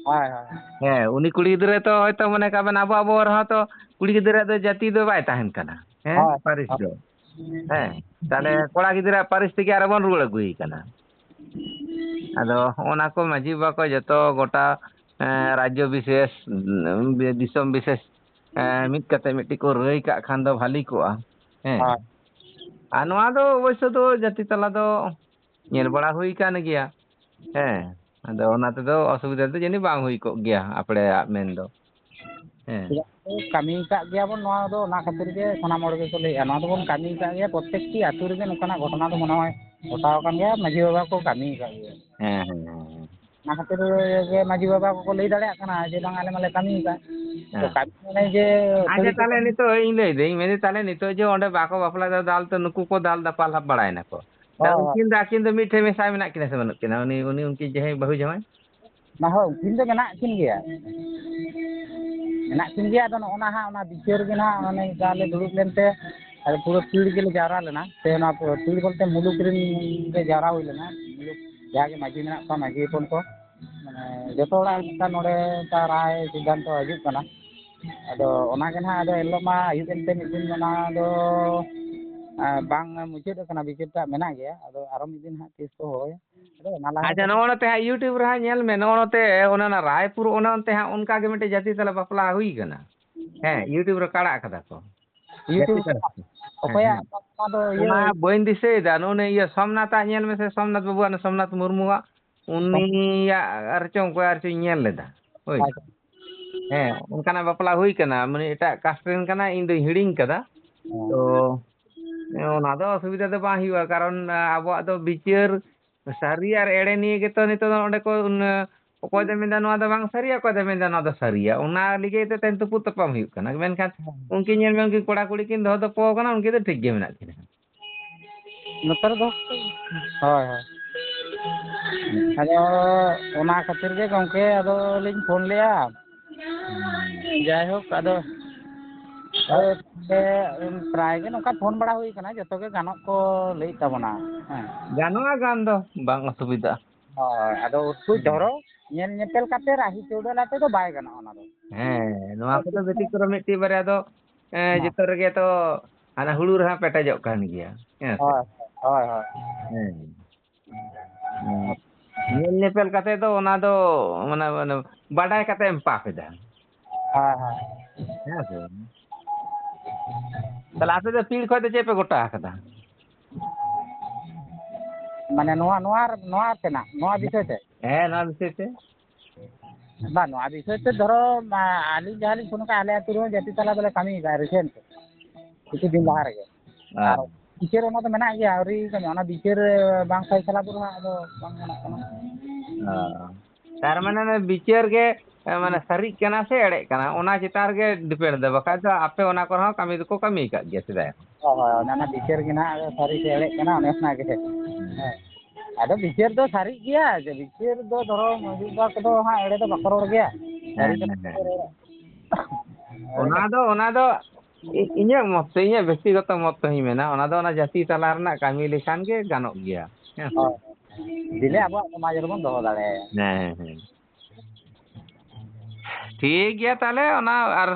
ᱦᱳᱭ, ᱦᱳᱭ᱾ ᱦᱮᱸ, ᱩᱱᱤ ᱠᱩᱲᱤ ᱜᱤᱫᱽᱨᱟᱹ ᱛᱚ ᱦᱚᱭᱛᱳ ᱢᱚᱱᱮ ᱠᱟᱜ ᱵᱮᱱ ᱟᱵᱚ, ᱟᱵᱚ ᱨᱮᱦᱚᱸ ᱛᱚ ᱠᱩᱲᱤ ᱜᱤᱫᱽᱨᱟᱹ ᱫᱚ ᱡᱟᱹᱛᱤ ᱫᱚ ᱵᱟᱭ ᱛᱟᱦᱮᱱ ᱠᱟᱱᱟ, ᱦᱮᱸ, ᱦᱳᱭ, ᱯᱟᱹᱨᱤᱥ ᱦᱳᱭ᱾ ᱫᱚ᱾ ᱦᱮᱸ, ᱛᱟᱦᱞᱮ ᱠᱚᱲᱟ ᱜᱤᱫᱽᱨᱟᱹᱣᱟᱜ ᱯᱟᱹᱨᱤᱥ ᱛᱮᱜᱮ ᱟᱨᱚ ᱵᱚᱱ ᱨᱩᱣᱟᱹᱲ ᱟᱹᱜᱩᱭᱮ ᱠᱟᱱᱟ᱾ ᱟᱫᱚ ᱦᱚᱸᱜᱼᱚ ᱱᱟ ᱠᱚ ᱢᱟᱹᱡᱷᱤ ᱵᱟᱵᱟ ᱠᱚ ᱡᱚᱛᱚ ᱜᱚᱴᱟ, ᱮᱸ, ᱨᱟᱡᱽᱡᱚ ᱵᱤᱥᱮᱥ, ᱩᱸ, ᱫᱤᱥᱚᱢ ᱵᱤᱥᱮᱥ, ᱮᱸ, ᱢᱤᱫ ᱠᱟᱛᱮ ᱢᱤᱫᱴᱤᱡ ᱠᱚ ᱨᱟᱹᱭ ᱠᱟᱜ ᱠᱷᱟᱱ ᱫᱚ ᱵᱷᱟᱞᱤ ᱠᱚᱜᱼᱟ᱾ ᱦᱮᱸ᱾ ᱦᱳᱭ᱾ ᱟᱨ ᱱᱚᱣᱟ ᱫᱚ ᱚᱵᱚᱥᱥᱚ ᱫᱚ ᱡᱟᱹᱛᱤ ᱛᱟᱞᱟ ᱫᱚ ᱧᱮᱞ ᱵᱟᱲᱟ ᱦᱩᱭ ᱠᱟᱱ ᱜᱮᱭᱟ᱾ ᱦᱮᱸ᱾ ᱟᱫᱚ ᱚᱱᱟ ᱛᱮᱫᱚ ᱚᱥᱩᱵᱤᱫᱷᱟ ᱫᱚ ᱡᱟᱹᱱᱤᱡ ᱵᱟᱝ ᱦᱩᱭ ᱠᱚᱜ ᱜᱮᱭᱟ ᱟᱯᱲᱮᱭᱟᱜ ᱢᱮᱱ ᱫᱚ᱾ ᱦᱮᱸ᱾ ᱪᱮᱫᱟᱜ ᱥᱮ ᱠᱟᱹᱢᱤ ᱠᱟᱜ ᱜᱮᱭᱟ ᱵᱚᱱ, ᱱᱚᱣᱟ ᱫᱚ ᱚᱱᱟ ᱠᱷᱟᱹᱛᱤᱨ ᱜᱮ ᱥᱟᱱᱟᱢ ᱦᱚᱲ ᱜᱮᱠᱚ ᱞᱟᱹᱭᱮᱫᱼᱟ, ᱱᱚᱣᱟ ᱫᱚᱵᱚᱱ ᱠᱟᱹᱢᱤ ᱠᱟᱜ ᱜᱮᱭᱟ, ᱯᱨᱚᱛᱮᱠᱴᱤ ᱟᱹᱛᱩ ᱨᱮᱜᱮ ᱱᱚᱝᱠᱟᱱᱟᱜ ᱜᱷᱚᱴᱚᱱᱟ ᱫᱚ ᱢᱚᱱᱮ ᱦᱚᱭ ᱜᱷᱚᱴᱟᱣ ᱟᱠᱟᱱ ᱜᱮᱭᱟ, ᱢᱟᱹᱡᱷᱤ ᱵᱟᱵᱟ ᱠᱚ ᱠᱟᱹᱢᱤ ᱟᱠᱟᱫ ᱜᱮᱭᱟ᱾ ᱦᱮᱸ, ᱦᱮᱸ, ᱦᱮᱸ, ᱦᱮᱸ᱾ ᱚᱱᱟ ᱠᱷᱟᱹᱛᱤᱨ ᱜᱮ ᱢᱟᱹᱡᱷᱤ ᱵᱟᱵᱟ ᱠᱚᱠᱚ ᱞᱟᱹᱭ ᱫᱟᱲᱮᱭᱟᱜ ᱠᱟᱱᱟ ᱡᱮ, "ᱵᱟᱝ, ᱟᱞᱮ ᱢᱟᱞᱮ ᱠᱟᱹᱢᱤ ᱟᱠᱟᱫ᱾" ᱛᱚ, ᱦᱮᱸ᱾ ᱠᱟᱹᱢᱤ ᱢᱟᱱᱮ ᱡᱮ ᱟᱪᱪᱷᱟ, ᱟᱹᱛᱷᱟᱹᱲᱤ ᱛᱟᱦᱞᱮ ᱠᱟᱹᱢᱤ᱾ ᱱᱤᱛᱚᱜ ᱤᱧ ᱞᱟᱹᱭᱫᱟᱹᱧ, ᱢᱮᱱᱫᱟᱹᱧ, ᱛᱟᱦᱞᱮ ᱱᱤᱛᱚᱜ ᱡᱮ ᱚᱸᱰᱮ ᱵᱟᱠᱚ ᱵᱟᱯᱞᱟ ᱫᱚ, ᱫᱟᱞ ᱛᱚ ᱱᱩᱠᱩ ᱠᱚ ᱫᱟᱞ ᱫᱟᱯᱟᱞ ᱵᱟᱲᱟᱭᱱᱟᱠᱚ᱾ ᱛᱟᱦᱞᱮ ᱦᱳᱭ, ᱦᱳᱭ᱾ ᱩᱱᱠᱤᱱ ᱫᱚ, ᱟᱹᱠᱤᱱ ᱫᱚ ᱢᱤᱫᱴᱷᱮᱱ ᱢᱮᱥᱟ ᱢᱮᱱᱟᱜ ᱠᱤᱱᱟ ᱥᱮ ᱵᱟᱹᱱᱩᱜ ᱠᱤᱱᱟ? ᱩᱱᱤ, ᱩᱱᱤ, ᱩᱱᱠᱤᱱ ᱡᱟᱦᱟᱸᱭ ᱵᱟᱹᱦᱩ ᱡᱟᱶᱟᱭ? ᱵᱟᱝ ᱦᱳ, ᱩᱱᱠᱤᱱ ᱫᱚ ᱢᱮᱱᱟᱜ ᱠᱤᱱ ᱜᱮᱭᱟ᱾ ᱢᱮᱱᱟᱜ ᱠᱤᱱ ᱜᱮᱭᱟ, ᱟᱫᱚ ᱱᱚᱜᱼᱚ ᱱᱟ ᱦᱟᱸᱜ ᱚᱱᱟ ᱵᱤᱪᱟᱹᱨ ᱜᱮ ᱱᱟᱦᱟᱜ ᱚᱱᱮ ᱡᱟ ᱞᱮ ᱫᱩᱲᱩᱵ ᱞᱮᱱᱛᱮ, ᱟᱫᱚ ᱯᱩᱨᱟᱹ ᱯᱤᱲ ᱜᱮᱞᱮ ᱡᱟᱣᱨᱟ ᱞᱮᱱᱟ᱾ ᱥᱮ ᱚᱱᱟ ᱯᱩᱨᱟᱹ ᱯᱤᱲ ᱵᱚᱞᱛᱮ ᱢᱩᱞᱩᱠ ᱨᱮᱱ ᱜᱮ ᱡᱟᱣᱨᱟ ᱦᱩᱭ ᱞᱮᱱᱟ᱾ ᱢᱩᱞᱩᱠ ᱡᱟᱦᱟᱸ ᱜᱮ ᱢᱟᱹᱡᱷᱤ ᱢᱮᱱᱟᱜ ᱠᱚᱣᱟ, ᱢᱟᱹᱡᱷᱤ ᱦᱚᱯᱚᱱ ᱠᱚ, ᱢᱟᱱᱮ ᱡᱚᱛᱚ ᱦᱚᱲᱟᱜ ᱢᱤᱫᱴᱟᱝ ᱱᱚᱰᱮ ᱢᱤᱫᱴᱟᱝ ᱨᱟᱭ ᱥᱤᱫᱽᱫᱷᱟᱱᱛᱚ ᱦᱤᱡᱩᱜ ᱠᱟᱱᱟ᱾ ᱟᱫᱚ ᱚᱱᱟ ᱜᱮ ᱱᱟᱦᱟᱜ, ᱟᱫᱚ ᱮᱱᱦᱤᱞᱳᱜ ᱢᱟ ᱟᱹᱭᱩᱵ ᱮᱱᱛᱮ ᱢᱤᱫ ᱫᱤᱱ ᱚᱱᱟ ᱫᱚ, ᱟᱸ, ᱵᱟᱝ ᱢᱩᱪᱟᱹᱫ ᱟᱠᱟᱱᱟ, ᱵᱤᱪᱟᱹᱨ ᱴᱟᱜ ᱢᱮᱱᱟᱜ ᱜᱮᱭᱟ᱾ ᱟᱫᱚ ᱟᱨᱚ ᱢᱤᱫ ᱫᱤᱱ ᱦᱟᱸᱜ ᱛᱤᱥ ᱠᱚ ᱦᱚᱦᱚᱭᱟ᱾ ᱟᱫᱚ ᱚᱱᱟ ᱞᱟᱦᱟ ᱟᱪᱪᱷᱟ, ᱨᱮ ᱱᱚᱜᱼᱚ ᱱᱚᱛᱮ ᱦᱟᱸᱜ YouTube ᱨᱮ ᱦᱟᱸᱜ ᱧᱮᱞ ᱢᱮ, ᱱᱚᱜᱼᱚ ᱱᱚᱛᱮ ᱚᱱᱟ, ᱚᱱᱟ ᱨᱟᱭᱯᱩᱨ ᱚᱱᱮ ᱚᱱᱛᱮ ᱦᱟᱸᱜ ᱚᱱᱠᱟ ᱜᱮ ᱢᱤᱫᱴᱮᱡ ᱡᱟᱹᱛᱤ ᱛᱟᱞᱮ ᱵᱟᱯᱞᱟ ᱦᱩᱭ ᱠᱟᱱᱟ᱾ ᱦᱮᱸ, YouTube ᱨᱮ ᱠᱚ ᱟᱲᱟᱜ ᱠᱟᱫᱟ ᱠᱚ᱾ YouTube ᱡᱟᱹᱛᱤ ᱛᱟᱞᱮ᱾ ᱦᱮᱸ, ᱚᱠᱚᱭᱟᱜ ᱦᱮᱸ᱾ ᱚᱱᱟ ᱫᱚ ᱤᱭᱟᱹ ᱚᱱᱟ ᱵᱟᱹᱧ ᱫᱤᱥᱟᱹᱭᱮᱫᱟ᱾ ᱱᱚᱜᱼᱚ ᱱᱤᱭᱟᱹ ᱥᱳᱢᱱᱟᱛᱷ ᱟᱜ ᱧᱮᱞ ᱢᱮᱥᱮ, ᱥᱳᱢᱱᱟᱛᱷ ᱵᱟᱹᱵᱩᱣᱟᱜ, ᱥᱳᱢᱱᱟᱛᱷ ᱢᱩᱨᱢᱩᱣᱟᱜ, ᱩᱱᱤᱭᱟᱜ ᱟᱨ ᱪᱚᱝ ᱚᱠᱚᱭ ᱟᱨ ᱪᱚᱝ ᱧᱮᱞ ᱞᱮᱫᱟ᱾ ᱦᱳᱭ᱾ ᱟᱪᱪᱷᱟ᱾ ᱦᱮᱸ, ᱚᱱᱠᱟᱱᱟᱜ ᱵᱟᱯᱞᱟ ᱦᱩᱭ ᱠᱟᱱᱟ, ᱢᱟᱱᱮ ᱮᱴᱟᱜ caste ᱨᱮᱱ ᱠᱟᱱᱟᱭ, ᱤᱧ ᱫᱚᱧ ᱦᱤᱲᱤᱧ ᱠᱟᱫᱟ᱾ ᱛᱚ ᱚᱱᱟ ᱫᱚ ᱚᱥᱩᱵᱤᱫᱷᱟ ᱫᱚ ᱵᱟᱝ ᱦᱩᱭᱩᱜᱼᱟ, ᱠᱟᱨᱚᱱ ᱟᱵᱚᱣᱟᱜ ᱫᱚ ᱵᱤᱪᱟᱹᱨ ᱥᱟᱹᱨᱤ ᱟᱨ ᱮᱲᱮ ᱱᱤᱭᱮ ᱜᱮᱛᱚ ᱱᱤᱛᱚᱜ ᱫᱚ ᱚᱸᱰᱮ ᱠᱚ ᱚᱠᱚᱭ ᱫᱚ ᱢᱮᱱᱫᱟ ᱱᱚᱣᱟ ᱫᱚ ᱵᱟᱝ ᱥᱟᱹᱨᱤᱭᱟ, ᱚᱠᱚᱭ ᱫᱚ ᱢᱮᱱᱫᱟ ᱱᱚᱣᱟ ᱫᱚ ᱥᱟᱹᱨᱤᱭᱟ, ᱚᱱᱟ ᱞᱟᱹᱜᱤᱫ ᱛᱮ ᱛᱮᱦᱮᱧ ᱛᱩᱯᱩᱜ ᱛᱟᱯᱟᱢ ᱦᱩᱭᱩᱜ ᱠᱟᱱᱟ᱾ ᱢᱮᱱᱠᱷᱟᱱ ᱩᱱᱠᱤᱱ ᱧᱮᱞ ᱢᱮ, ᱩᱱᱠᱤᱱ ᱠᱚᱲᱟ ᱠᱩᱲᱤ ᱠᱤᱱ ᱫᱚᱦᱚ ᱫᱚᱯᱚ ᱟᱠᱟᱱᱟ, ᱩᱱᱠᱤᱱ ᱫᱚ ᱴᱷᱤᱠ ᱜᱮ ᱢᱮᱱᱟᱜ ᱠᱤᱱᱟ᱾ ᱱᱚᱛᱮ ᱨᱮᱫᱚ ᱦᱳᱭ, ᱦᱳᱭ᱾ ᱟᱫᱚ ᱚᱱᱟ ᱠᱷᱟᱹᱛᱤᱨ ᱜᱮ ᱜᱚᱢᱠᱮ ᱟᱫᱚ ᱞᱤᱧ ᱯᱷᱳᱱ ᱞᱮᱜᱼᱟ᱾ ᱡᱟᱭᱦᱳᱠ, ᱟᱫᱚ ᱟᱫᱚ ᱯᱨᱟᱭ ᱜᱮ ᱱᱚᱝᱠᱟ ᱯᱷᱳᱱ ᱵᱟᱲᱟ ᱦᱩᱭ ᱠᱟᱱᱟ, ᱡᱚᱛᱚ ᱜᱮ ᱜᱟᱱᱚᱜ ᱠᱚ ᱞᱟᱹᱭᱮᱫ ᱛᱟᱵᱚᱱᱟ᱾ ᱦᱮᱸ᱾ ᱜᱟᱱᱚᱜᱼᱟ, ᱜᱟᱱ ᱫᱚ ᱵᱟᱝ ᱚᱥᱩᱵᱤᱫᱷᱟᱜᱼᱟ᱾ ᱦᱳᱭ, ᱟᱫᱚ ᱩᱥᱠᱩᱡ ᱫᱷᱚᱨᱚ ᱧᱮᱞ ᱧᱮᱯᱮᱞ ᱠᱟᱛᱮ ᱨᱟᱦᱤ ᱪᱟᱹᱣᱰᱟᱹᱞ ᱟᱛᱮ ᱫᱚ ᱵᱟᱭ ᱜᱟᱱᱚᱜᱼᱟ ᱚᱱᱟ ᱫᱚ᱾ ᱦᱮᱸ, ᱱᱚᱣᱟ ᱠᱚᱫᱚ ᱵᱮᱛᱤᱠᱨᱚᱢ ᱢᱤᱫᱴᱤᱡ ᱵᱟᱨᱭᱟ ᱫᱚ, ᱮᱸ, ᱦᱮᱸ᱾ ᱡᱚᱛᱚ ᱨᱮᱜᱮ ᱛᱚ ᱦᱟᱱᱟ ᱦᱩᱲᱩ ᱨᱮᱦᱚᱸ ᱯᱮᱴᱮᱡᱚᱜ ᱠᱟᱱ ᱜᱮᱭᱟ᱾ ᱦᱮᱸ ᱥᱮ? ᱦᱳᱭ, ᱦᱳᱭ, ᱦᱳᱭ᱾ ᱦᱮᱸ᱾ ᱦᱮᱸ᱾ ᱧᱮᱞ ᱧᱮᱯᱮᱞ ᱠᱟᱛᱮ ᱫᱚ ᱚᱱᱟ ᱫᱚ ᱢᱟᱱᱮ, ᱢᱟᱱᱮ ᱵᱟᱰᱟᱭ ᱠᱟᱛᱮ ᱮᱢ ᱯᱟᱯ ᱮᱫᱟ᱾ ᱦᱳᱭ, ᱦᱳᱭ᱾ ᱦᱮᱸ ᱥᱮ? ᱛᱟᱦᱞᱮ ᱟᱯᱮ ᱫᱚ ᱯᱤᱲ ᱠᱷᱚᱡ ᱫᱚ ᱪᱮᱫ ᱯᱮ ᱜᱚᱴᱟ ᱟᱠᱟᱫᱟ? ᱢᱟᱱᱮ ᱱᱚᱣᱟ, ᱱᱚᱣᱟ, ᱱᱚᱣᱟ ᱛᱮᱱᱟᱜ, ᱱᱚᱣᱟ ᱵᱤᱥᱚᱭ ᱛᱮ? ᱦᱮᱸ, ᱱᱚᱣᱟ ᱵᱤᱥᱚᱭ ᱛᱮ᱾ ᱵᱟᱝ, ᱱᱚᱣᱟ ᱵᱤᱥᱚᱭ ᱛᱮ ᱫᱷᱚᱨᱚ, ᱢᱟ, ᱟᱹᱞᱤᱧ ᱡᱟᱦᱟᱸ ᱞᱤᱧ ᱯᱷᱳᱱ ᱠᱟᱜᱼᱟ, ᱟᱞᱮ ᱟᱹᱛᱩ ᱨᱮᱦᱚᱸ ᱡᱟᱹᱛᱤ ᱛᱟᱞᱟ ᱫᱚᱞᱮ ᱠᱟᱹᱢᱤᱭᱮᱫᱟ recent, ᱠᱤᱪᱷᱩ ᱫᱤᱱ ᱞᱟᱦᱟ ᱨᱮᱜᱮ᱾ ᱟᱨ ᱦᱮᱸ᱾ ᱵᱤᱪᱟᱹᱨ ᱚᱱᱟ ᱫᱚ ᱢᱮᱱᱟᱜ ᱜᱮᱭᱟ, ᱟᱹᱣᱨᱤ ᱠᱟᱹᱢᱤ, ᱚᱱᱟ ᱵᱤᱪᱟᱹᱨ ᱵᱟᱝ ᱯᱷᱟᱭᱥᱟᱞᱟ ᱵᱷᱳᱨ ᱦᱟᱸᱜ ᱟᱫᱚ ᱵᱟᱝ ᱜᱟᱱᱚᱜ ᱠᱟᱱᱟ᱾ ᱦᱮᱸ᱾ ᱛᱟᱨ ᱢᱟᱱᱮ ᱚᱱᱟ ᱵᱤᱪᱟᱹᱨ ᱜᱮ, ᱮ, ᱢᱟᱱᱮ ᱦᱩᱸ᱾ ᱥᱟᱹᱨᱤᱜ ᱠᱟᱱᱟ ᱥᱮ ᱮᱲᱮᱜ ᱠᱟᱱᱟ, ᱚᱱᱟ ᱪᱮᱛᱟᱱ ᱨᱮᱜᱮ depend ᱫᱚ, ᱵᱟᱠᱷᱟᱡ ᱫᱚ ᱟᱯᱮ ᱚᱱᱟ ᱠᱚᱨᱮ ᱦᱚᱸ ᱠᱟᱹᱢᱤ ᱫᱚᱠᱚ ᱠᱟᱹᱢᱤ ᱟᱠᱟᱫ ᱜᱮᱭᱟ ᱥᱮᱫᱟᱭ ᱦᱚᱸ᱾ ᱦᱳᱭ, ᱦᱳᱭ, ᱚᱱᱟ ᱢᱟ ᱵᱤᱪᱟᱹᱨ ᱜᱮ ᱱᱟᱦᱟᱜ ᱥᱟᱹᱨᱤ ᱥᱮ ᱮᱲᱮᱜ ᱠᱟᱱᱟ, ᱚᱱᱮ ᱚᱱᱟ ᱜᱮ᱾ ᱦᱮᱸ᱾ ᱟᱫᱚ ᱵᱤᱪᱟᱹᱨ ᱫᱚ ᱥᱟᱹᱨᱤᱜ ᱜᱮᱭᱟ, ᱡᱮ ᱵᱤᱪᱟᱹᱨ ᱫᱚ ᱫᱷᱚᱨᱚ ᱢᱟᱹᱡᱷᱤ ᱵᱟᱵᱟ ᱠᱚᱫᱚ ᱦᱟᱸᱜ ᱮᱲᱮ ᱫᱚ ᱵᱟᱠᱚ ᱨᱚᱲ ᱜᱮᱭᱟ᱾ ᱥᱟᱹᱨᱤ ᱦᱮᱸ, ᱠᱟᱛᱷᱟ ᱦᱮᱸ, ᱠᱚ ᱦᱮᱸ᱾ ᱨᱚᱲᱟ᱾ ᱮᱲᱮ ᱚᱱᱟ ᱠᱟᱛᱷᱟ ᱫᱚ, ᱚᱱᱟ ᱫᱚ ᱤ-, ᱤᱧᱟᱹᱜ ᱢᱚᱛ ᱛᱮ, ᱤᱧᱟᱹᱜ ᱵᱮᱠᱛᱤᱜᱚᱛᱚ ᱢᱚᱛ ᱛᱮᱦᱚᱧ ᱢᱮᱱᱟ, ᱚᱱᱟ ᱫᱚ ᱚᱱᱟ ᱡᱟᱹᱛᱤ ᱛᱟᱞᱟ ᱨᱮᱱᱟᱜ ᱠᱟᱹᱢᱤ ᱞᱮᱠᱷᱟᱱ ᱜᱮ ᱜᱟᱱᱚᱜ ᱜᱮᱭᱟ᱾ ᱦᱮᱸ ᱥᱮ? ᱦᱳᱭ᱾ ᱫᱤᱞᱮ ᱦᱮᱸ᱾ ᱟᱵᱚᱣᱟᱜ ᱥᱚᱢᱟᱡᱽ ᱨᱮᱵᱚᱱ ᱫᱚᱦᱚ ᱫᱟᱲᱮᱭᱟᱭᱟ᱾ ᱦᱮᱸ, ᱦᱮᱸ, ᱦᱮᱸ᱾ ᱴᱷᱤᱠ ᱜᱮᱭᱟ ᱛᱟᱦᱞᱮ, ᱚᱱᱟ ᱟᱨ,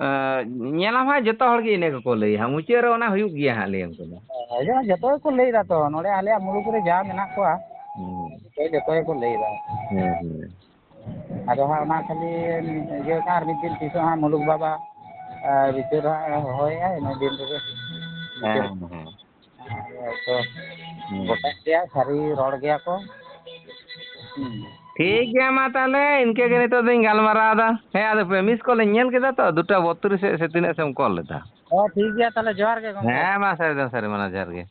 ᱮᱸ, ᱧᱮᱞᱟᱢ ᱦᱟᱸᱜ ᱡᱚᱛᱚ ᱦᱚᱲ ᱜᱮ ᱤᱱᱟᱹ ᱜᱮᱠᱚ ᱞᱟᱹᱭᱟ ᱦᱟᱸᱜ, ᱢᱩᱪᱟᱹᱫ ᱨᱮ ᱚᱱᱟ ᱦᱩᱭᱩᱜ ᱜᱮᱭᱟ ᱦᱟᱸᱜ, ᱞᱟᱹᱭᱟᱢ ᱠᱟᱱᱟ᱾ ᱦᱳᱭ, ᱡᱚᱛᱚ ᱜᱮᱠᱚ ᱞᱟᱹᱭ ᱫᱟ ᱛᱚ, ᱱᱚᱰᱮ ᱟᱞᱮᱭᱟᱜ ᱢᱩᱞᱩᱠ ᱨᱮ ᱡᱟ ᱢᱮᱱᱟᱜ ᱠᱚᱣᱟ, ᱦᱩᱸ᱾ ᱡᱚᱛᱚ, ᱡᱚᱛᱚ ᱜᱮᱠᱚ ᱞᱟᱹᱭ ᱫᱟ᱾ ᱦᱮᱸ, ᱦᱮᱸ᱾ ᱟᱫᱚ ᱦᱟᱸᱜ ᱚᱱᱟ ᱠᱷᱟᱹᱞᱤ ᱤᱭᱟᱹ ᱠᱟᱱᱟ, ᱟᱨ ᱢᱤᱫ ᱫᱤᱱ ᱛᱤᱥᱚᱜ ᱦᱟᱸᱜ ᱢᱩᱞᱩᱠ ᱵᱟᱵᱟ, ᱮ, ᱵᱤᱪᱟᱹᱨ ᱦᱟᱸᱜ ᱦᱚᱦᱚᱭᱟᱭ, ᱤᱱᱟᱹ ᱫᱤᱱ ᱨᱮᱜᱮ ᱵᱤᱪᱟᱹᱨ᱾ ᱦᱮᱸ, ᱦᱮᱸ᱾ ᱦᱮᱸ, ᱛᱚ ᱦᱮᱸ᱾ ᱜᱚᱴᱟ ᱜᱮᱭᱟ, ᱥᱟᱹᱨᱤ ᱨᱚᱲ ᱜᱮᱭᱟ ᱠᱚ᱾ ᱦᱩᱸ᱾ ᱴᱷᱤᱠ ᱜᱮᱭᱟ, ᱢᱟ ᱛᱟᱦᱞᱮ ᱤᱱᱠᱟᱹ ᱜᱮ ᱱᱤᱛᱚᱜ ᱫᱚᱧ ᱜᱟᱞᱢᱟᱨᱟᱣ ᱫᱟ᱾ ᱦᱮᱸ, ᱟᱫᱚ ᱯᱮ miss call ᱤᱧ ᱧᱮᱞ ᱠᱮᱫᱟ ᱛᱚ, ᱫᱩᱴᱟ ᱵᱚᱛᱛᱨᱤᱥ ᱥᱮ, ᱥᱮ ᱛᱤᱱᱟᱹᱜ ᱥᱮᱫ ᱮᱢ call ᱞᱮᱫᱟ? ᱚ, ᱴᱷᱤᱠ ᱜᱮᱭᱟ, ᱛᱟᱦᱚᱞᱮ ᱡᱚᱦᱟᱨ ᱜᱮ ᱜᱚᱢᱠᱮ᱾ ᱦᱮᱸ, ᱢᱟ ᱥᱟᱹᱨᱤ ᱫᱚ ᱥᱟᱹᱨᱤ, ᱢᱟ ᱡᱚᱦᱟᱨ ᱜᱮ᱾